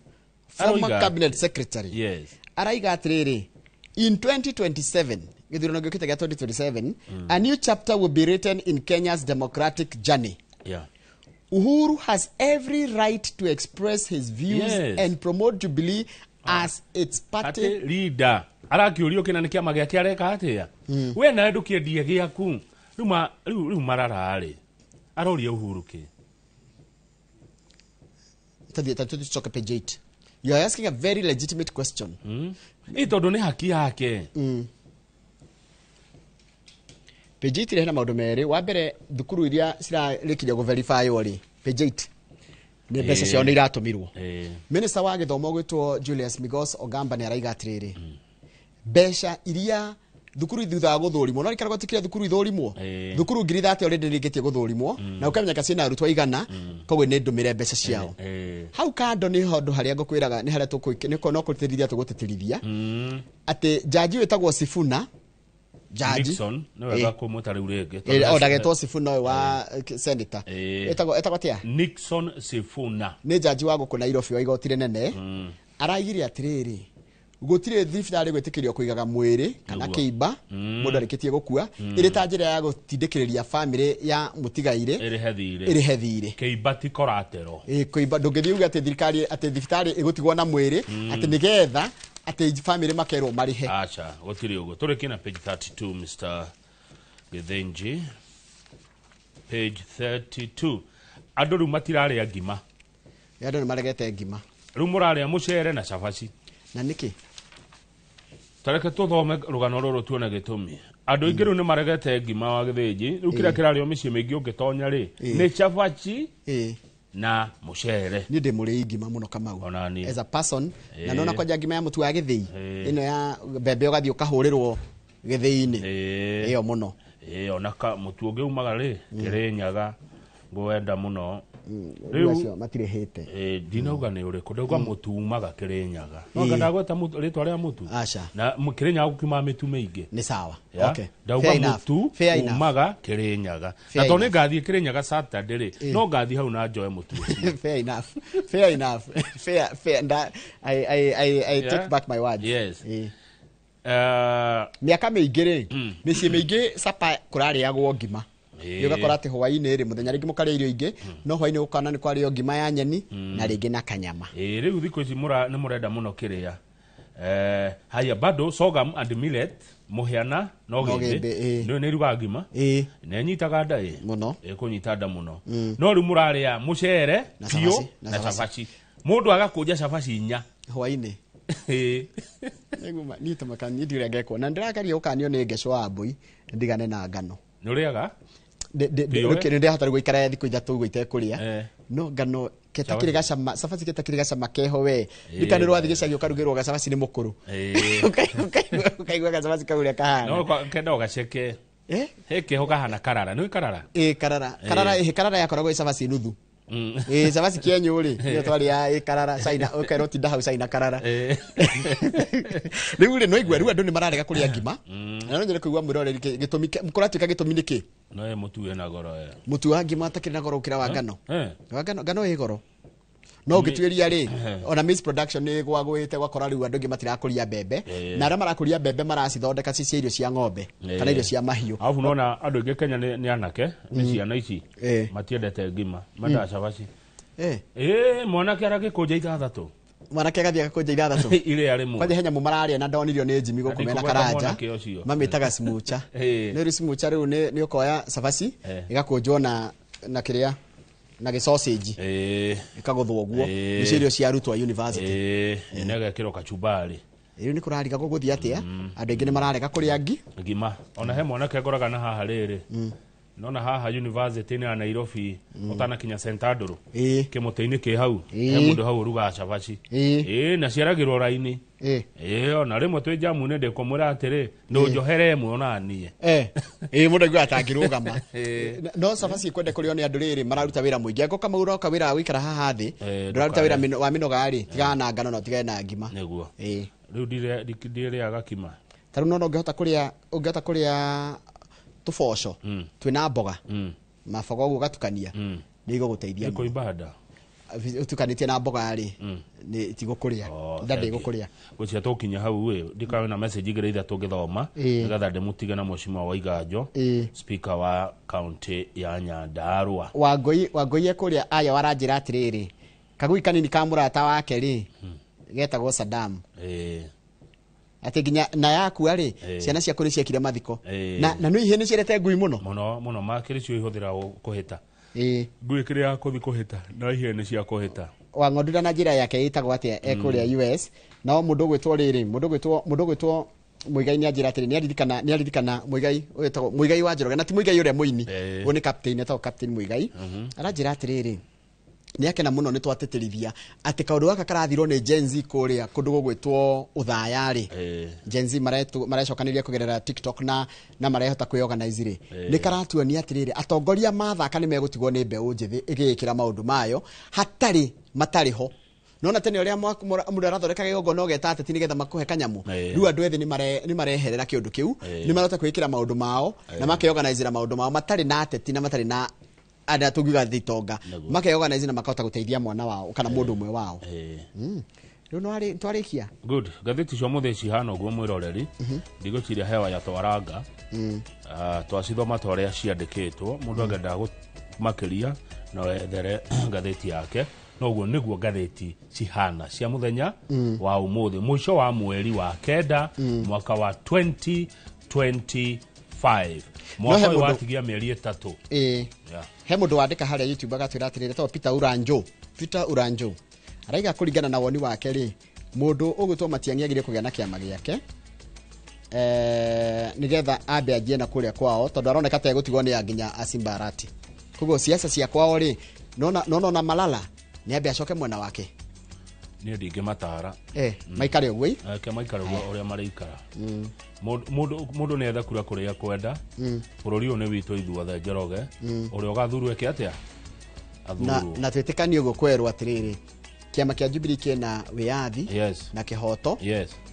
former cabinet secretary. Yes. Araiga atĩrĩrĩ, in 2027, gĩthurano gĩũkĩte gĩa 2027, a new chapter will be written in Kenya's democratic journey. Yeah. Uhuru has every right to express his views and promote Jubilee as its party leader. Arakĩũrio kĩna nĩ kĩama gĩake areka atĩa? We nawe ndũkĩendie gĩaku. Rĩu marararĩ. Aroria Uhuru kĩ? Tũcoke page 8. You are asking a very legitimate question. Ĩ tondũ nĩ haki yake. Page 8 hena maũndũ merĩ. Wa mbere, thukuru iria cirarĩkirie gũ-verify rĩ, page 8 nĩ mbeca ciao nĩ iratũmirwo. Minister wa gĩthomo gwĩtwo Julius Migos Ogamba nĩ araiga atĩrĩrĩ, mbeca iria thukuru thutha wa gũthũrimwo, no rĩkaragwo tikire thukuru ithũrimwo, thukuru 30,000 already nĩrĩkĩtie gũthũrimwo, na ũkamenyeka ciĩna arutwo igana, koguo nĩ ndũmĩre mbeca ciao. Hau kando nĩ handũ harĩa ngũkwĩraga nĩ harĩa tũkũ no kũtĩtĩrithia tũgũtĩtĩrithia atĩ jaji wĩtagwo Sifuna, jaji Nixon, nĩ wega kũmwĩta rĩu rĩngĩ. O ndagetwo Sifuna ũyũ wa senator. Etagwo atĩa? Nixon Sifuna. Nĩ jaji wa gũkũ Nairobi wa igoti rĩnene. Araigire atĩrĩrĩ, gũtirĩ thibitarĩ gwĩtĩkĩrio kũigaga mwĩrĩ kana kĩimba mũndũ arĩkĩtie gũkua, ĩrĩ ta njĩra ya gũtindĩkĩrĩria bamĩrĩ ya mũtigairĩ ĩrĩhe thirĩ. Kĩimba ti collateral. Kĩimba ndũngĩthiĩ uge atĩ thirikari atĩ thibitarĩ ĩgũtigwo na mwĩrĩ atĩ nĩgetha atĩ bamĩrĩ makerwo marĩhe. Acha, gũtirĩ ũguo. Tũrĩkie na page 32, Mr. Githinji. Page 32. Andũ rĩu matirarĩa ngima. Andũ nĩ maregete ngima. Rĩu mũrarĩa mũcere na cabaci. Na nĩkĩ? Tareke tũthome rũgano rũrũ tuone gĩtũmi. Andũ aingĩ rĩu nĩ maregete ngima wa Gĩthĩnji. Rĩu kĩrĩa kĩrarĩo mĩciĩ mĩingĩ ũngĩtonya rĩ, nĩ cabaci na mũcere. Niĩ ndĩ mũrĩi ngima mũno Kamau. Ona niĩ. As a person, na nona kwanja ngima ya mũtu wa gĩthĩi, ĩno ya mbembe ũgathiĩ ũkahũrĩrwo gĩthĩi-inĩ. Ĩyo mũno. Ona mũtu ũngĩ umaga rĩ, Kĩrĩnyaga ngwenda mũno. Rĩu acio matirĩhĩte. Ndinauga nĩ ũrĩkũ, ndauga mũtu umaga Kĩrĩnyaga. No ndagweta rĩtwa rĩa mũtu. Aca. Na Kĩrĩnyaga gũkiumaga mĩtu mĩingĩ. Nĩ sawa. Okay. Ndauga mũtu umaga Kĩrĩnyaga. Na tondũ nĩ ngathiĩ Kĩrĩnyaga Saturday rĩ, no ngathiĩ hau na njoe mũtu ũcio. Fair enough. Fair enough. Fair fair. I take back my words. Yes. Mĩaka mĩingĩ rĩ, mĩciĩ mĩingĩ sapa kũrarĩagwo ngima. Ũgakora atĩ hwaĩ-inĩ rĩ, mũthenya rĩngĩ mũkarĩa irio ingĩ, no hwaĩ-inĩ ũkona nĩ kwarĩo ngima ya nyeni na rĩngĩ na kanyama. Rĩu thikũ ici nĩ mũrenda mũno kĩrĩa. Haya bado sorghum and millet, mũhĩa no gĩthĩ. Nĩ irugaga ngima. Nĩ ĩnyitaga nda ĩ. Mũno. Ĩkũnyita nda mũno. No rĩu mũrarĩa mũcere biũ na cabaci. Mũndũ agakũnja cabaci 4 hwaĩ-inĩ. Niĩ tũmaka niĩ ndiũrĩa ngekwo. Na ndĩrakaria gũkanio nĩ Ngeco wa Mbũi ndigane na ngano. Nĩ ũrĩaga? Nĩ ndĩrahota gũikara thikũ 3 ũguo itekũrĩa. No ngano ketakĩrĩ gacama, cabaci ketakĩrĩ gacama keho we. Ndikane rwathiĩ gĩcagi ũkarugĩrwo gacabaci nĩ mũkũrũ. Ũkaigua gacabaci kau ũrĩa kahana. No kenda ũgaceke. He keho kahana karara. Nĩ karara? Ĩ karara. Karara karara yakoragwo ĩ cabaci nuthu. Cabaci kĩenyũ rĩ, nĩyo twarĩa ĩ karara caina, ũkerwo tinda hau caina karara. Rĩu rĩ, no igua rĩu andũ nĩ mararega kũrĩa ngima. Na no nyende kũigua mwĩroreri gĩtũmi kũratuĩka gĩtũmi nĩkĩ? No ĩ mũtu wĩna goro ĩ. Mũtu wa ngima ũtakĩrĩ na goro gũkĩra wa ngano. Wa ngano, ngano ĩ goro. No ũngĩtuĩria rĩ, ona maize production nĩ gwagũĩte gwakora rĩu andũ aingĩ matirakũria mbembe, na arĩa marakũria mbembe maracithondeka ci cia irio cia ng'ombe kana irio cia mahiũ. Alafu nona andũ aingĩ Kenya nĩ anake, nĩ ciana ici matiendete ngima, mendaga cabaci. Mwanake aragĩkũnja 6. Mwanake agathiĩ agakũnja 6. Irĩa rĩmwe. Kwanja he nyamũ mararĩa na ndonirio nĩ Jimmy gũkũ mena Karanja. Mamĩtaga smucha. Nĩ rĩu smucha rĩu nĩ ũkoya cabaci ĩgakũnjwo na kĩrĩa na gĩsausage ĩkagũthwo ũguo. Nĩcio irio cia arutwo a university. Nĩ agekĩrwo kachumbari. Rĩu nĩ kũrariga gũgũthiĩ atĩa? Andũ aingĩ nĩ mararega kũrĩa ngi. Ngima. Ona he mwanake ngoraga na haha rĩrĩ. Nona haha university-inĩ ya Nairobi ũtanakinya St Andrew. Kĩmũtĩ-inĩ kĩ hau. He mũndũ hau ũrugaga cabaci. Ĩĩ na ciaragĩrwo raini. Ĩĩ ona rĩmwe twĩ jamu-inĩ ndĩkũmwĩra atĩrĩ ndũnjohere ĩmwe ona niĩ. Ĩĩ mũndũ aiguaga atangĩrũgama. No cabaci ikwende kũrĩo nĩ andũ rĩrĩ mararuta wĩra mũingĩ. Angĩkorwo Kamau ũroka wĩra wa gũikara haha thĩ, ndũraruta wĩra wa mĩnoga rĩ, tigana na ngano na ũtigane na ngima. Nĩguo. Rĩu ndirĩaga kima. Ta rĩu nona ũngĩhota kũrĩa tũboco twĩna mboga maboga ũguo ũgatukania nĩ igũgũteithia mũno. Nĩ ũtukanĩtie na mboga rĩ nĩ tigũkũrĩa nda ndĩgũkũrĩa. Gũcia tũkinya hau ĩ ndikawe na message igĩrĩ ithatũ ngĩthoma nĩgetha ndĩmũtige na Mheshimiwa Waiganjo speaker wa county ya Nyandarua. Wangũi ekũrĩa aya waranjĩra atĩrĩrĩ kagui kanini ka mũrata wake rĩ getagwo Saddam. Atĩ nginya na yakua rĩ ciana ciaku nĩ ciekire mathiko na nĩ ihe nĩ ciendete ngui mũno mũno mũno makĩrĩ cio ihũthĩra kũhĩta. Ngui ĩkĩrĩ ya kũthi kũhĩta na ihe nĩ cia kũhĩta. Wang'ondura na njĩra yake ĩtagwo atĩa ekũrĩa US nao mũndũ ũgwĩtwo rĩrĩ mũndũ ũgwĩtwo Muigai nĩ anjĩra atĩrĩ nĩ aririkana Muigai ũyũ Muigai wa Njoroge na ti Muigai ũrĩa mũini ũyũ nĩ captain etagwo Captain Muigai aranjĩra atĩrĩrĩ nĩ akena mũno nĩ twatĩtĩrithia atĩ kaũndũ gaka karathirwo nĩ Gen Z kũrĩa kũndũ gũgwĩtwo ũthaya rĩ Gen Z marecokanĩria kũgerera TikTok na marehota kwĩorganize rĩ nĩ karatuonia atĩrĩrĩ atongoria mathaka nĩ megũtigwo nĩ mbeũ njĩthĩ ĩgĩĩkĩra maũndũ mayo hatarĩ matarĩ ho. Nona tene ũrĩa mũndũ arathondeka gĩgongona ũgeta ateti nĩgetha makũhe kanyamũ rĩu andũ ethĩ nĩ mareherera kĩũndũ kĩu nĩ marahota kwĩĩkĩra maũndũ mao na makeorganizera maũndũ mao matarĩ na ateti na matarĩ na andũ tũngiuga thitonga makeorganize na makahota gũteithia mwana wao kana mũndũ ũmwe wao. Rĩu no twarĩkia. Good. Ngathĩti cia ũmũthĩ cihana ũguo mwĩroreri ndigũciria hewa ya twaranga twacithoma ta ũrĩa ciandĩkĩtwo mũndũ angĩenda makĩria no ethere ngathĩti yake no ũguo nĩguo ngathĩti cihana cia mũthenya wa ũmũthĩ mũico wa mweri wa kenda mwaka wa 2025 mwaka ũyũ watigia mĩeri 3. He mũndũ wandĩka harĩa YouTube agatwĩra atĩrĩrĩ to Peter Uranjo araiga kũringana na woni wake rĩ mũndũ ũgwĩtwo Matiang'i agĩrĩire kũgĩa na kĩama gĩake nĩgetha ambe anjie na kũrĩa kwao tondũ aroneka ta egũtigwo nĩ nginya Asimbarati koguo siasa cia kwao rĩ nona Malala nĩ ambe acoke mwena wake. Niĩ ndingĩmatara maikare ũguo ke maikare ũguo ũrĩa marĩikara. Mũndũ nĩ etha kura kũrĩa kwenda bũrũri ũyũ nĩ witũ ithuothe Njoroge ũrĩa ũgathurwo eke atĩa athurwo na twĩtĩkanie ũguo kwerwo atĩrĩrĩ kĩama kĩa Jubilee kĩna wĩyathi na kĩhoto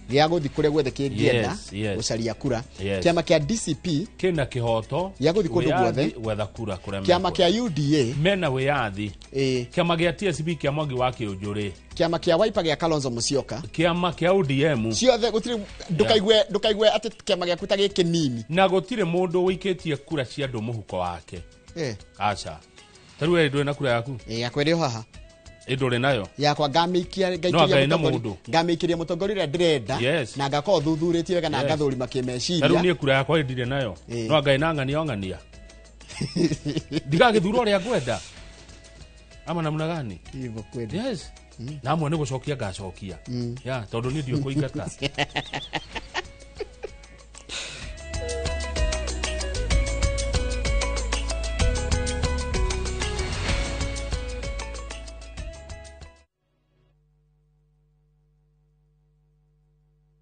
gĩa gũthiĩ kũrĩa guothe kĩngĩenda gũcaria kura. Kĩama kĩa DCP kĩna kĩhoto gĩa gũthiĩ kũndũ guothe gwetha kura kũrĩa. Kĩama kĩa UDA mena wĩyathi. Kĩama gĩa TSP kĩa Mwangi wa Kĩũnjũrĩ, kĩama kĩa Wiper gĩa Kalonzo Musyoka, kĩama kĩa ODM ciothe gũtirĩ ndũkaigue atĩ kĩama gĩaku ta gĩkĩ nini na gũtirĩ mũndũ ũikĩtie kura cia andũ mũhuko wake. Aca ta rĩu ndũrĩ na kura yaku? Yakwa ĩrĩ o haha. Ndũrĩ nayo? Yakwa ngamĩikĩria mũtongoria ũrĩa ndĩrenda na ngakorwo thuthurĩtie wega na ngathũrima kĩmeciria. Ta rĩu niĩ kura yakwa ndirĩ nayo no ngai na ng'ania o ng'ania ndigagĩthura ũrĩa ngwenda ama namna gani? Hivyo kweli. Yes. Na amwe nĩ gũcokia ngacokia ya tondũ niĩ ndiũĩ kũingata.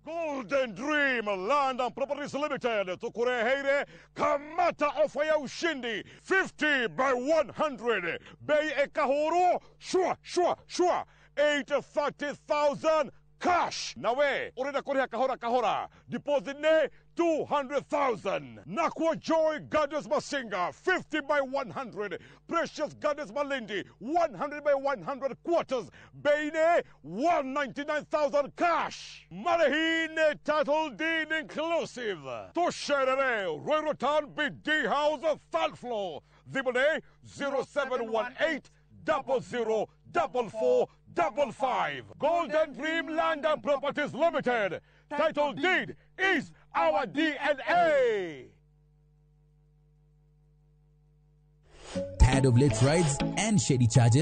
Golden Dream Land and Properties Limited tukureheire kamata ofa ya ushindi 50 by 100 bei ekahuru shwa shwa shwa 830,000 cash nawe urenda kuriha kahora kahora deposit ne 200,000. Nakwa Joy Gardens Masinga 50 by 100, Precious Gardens Malindi 100 by 100 quarters, Beine 199,000 cash. Marihine title deed inclusive. Tusherere Ruiru Town BD House third floor. Thimũ 0718 00 44 55. Golden Dream Land and Properties Limited. Title deed is our DNA. Tired of late rides and shady charges?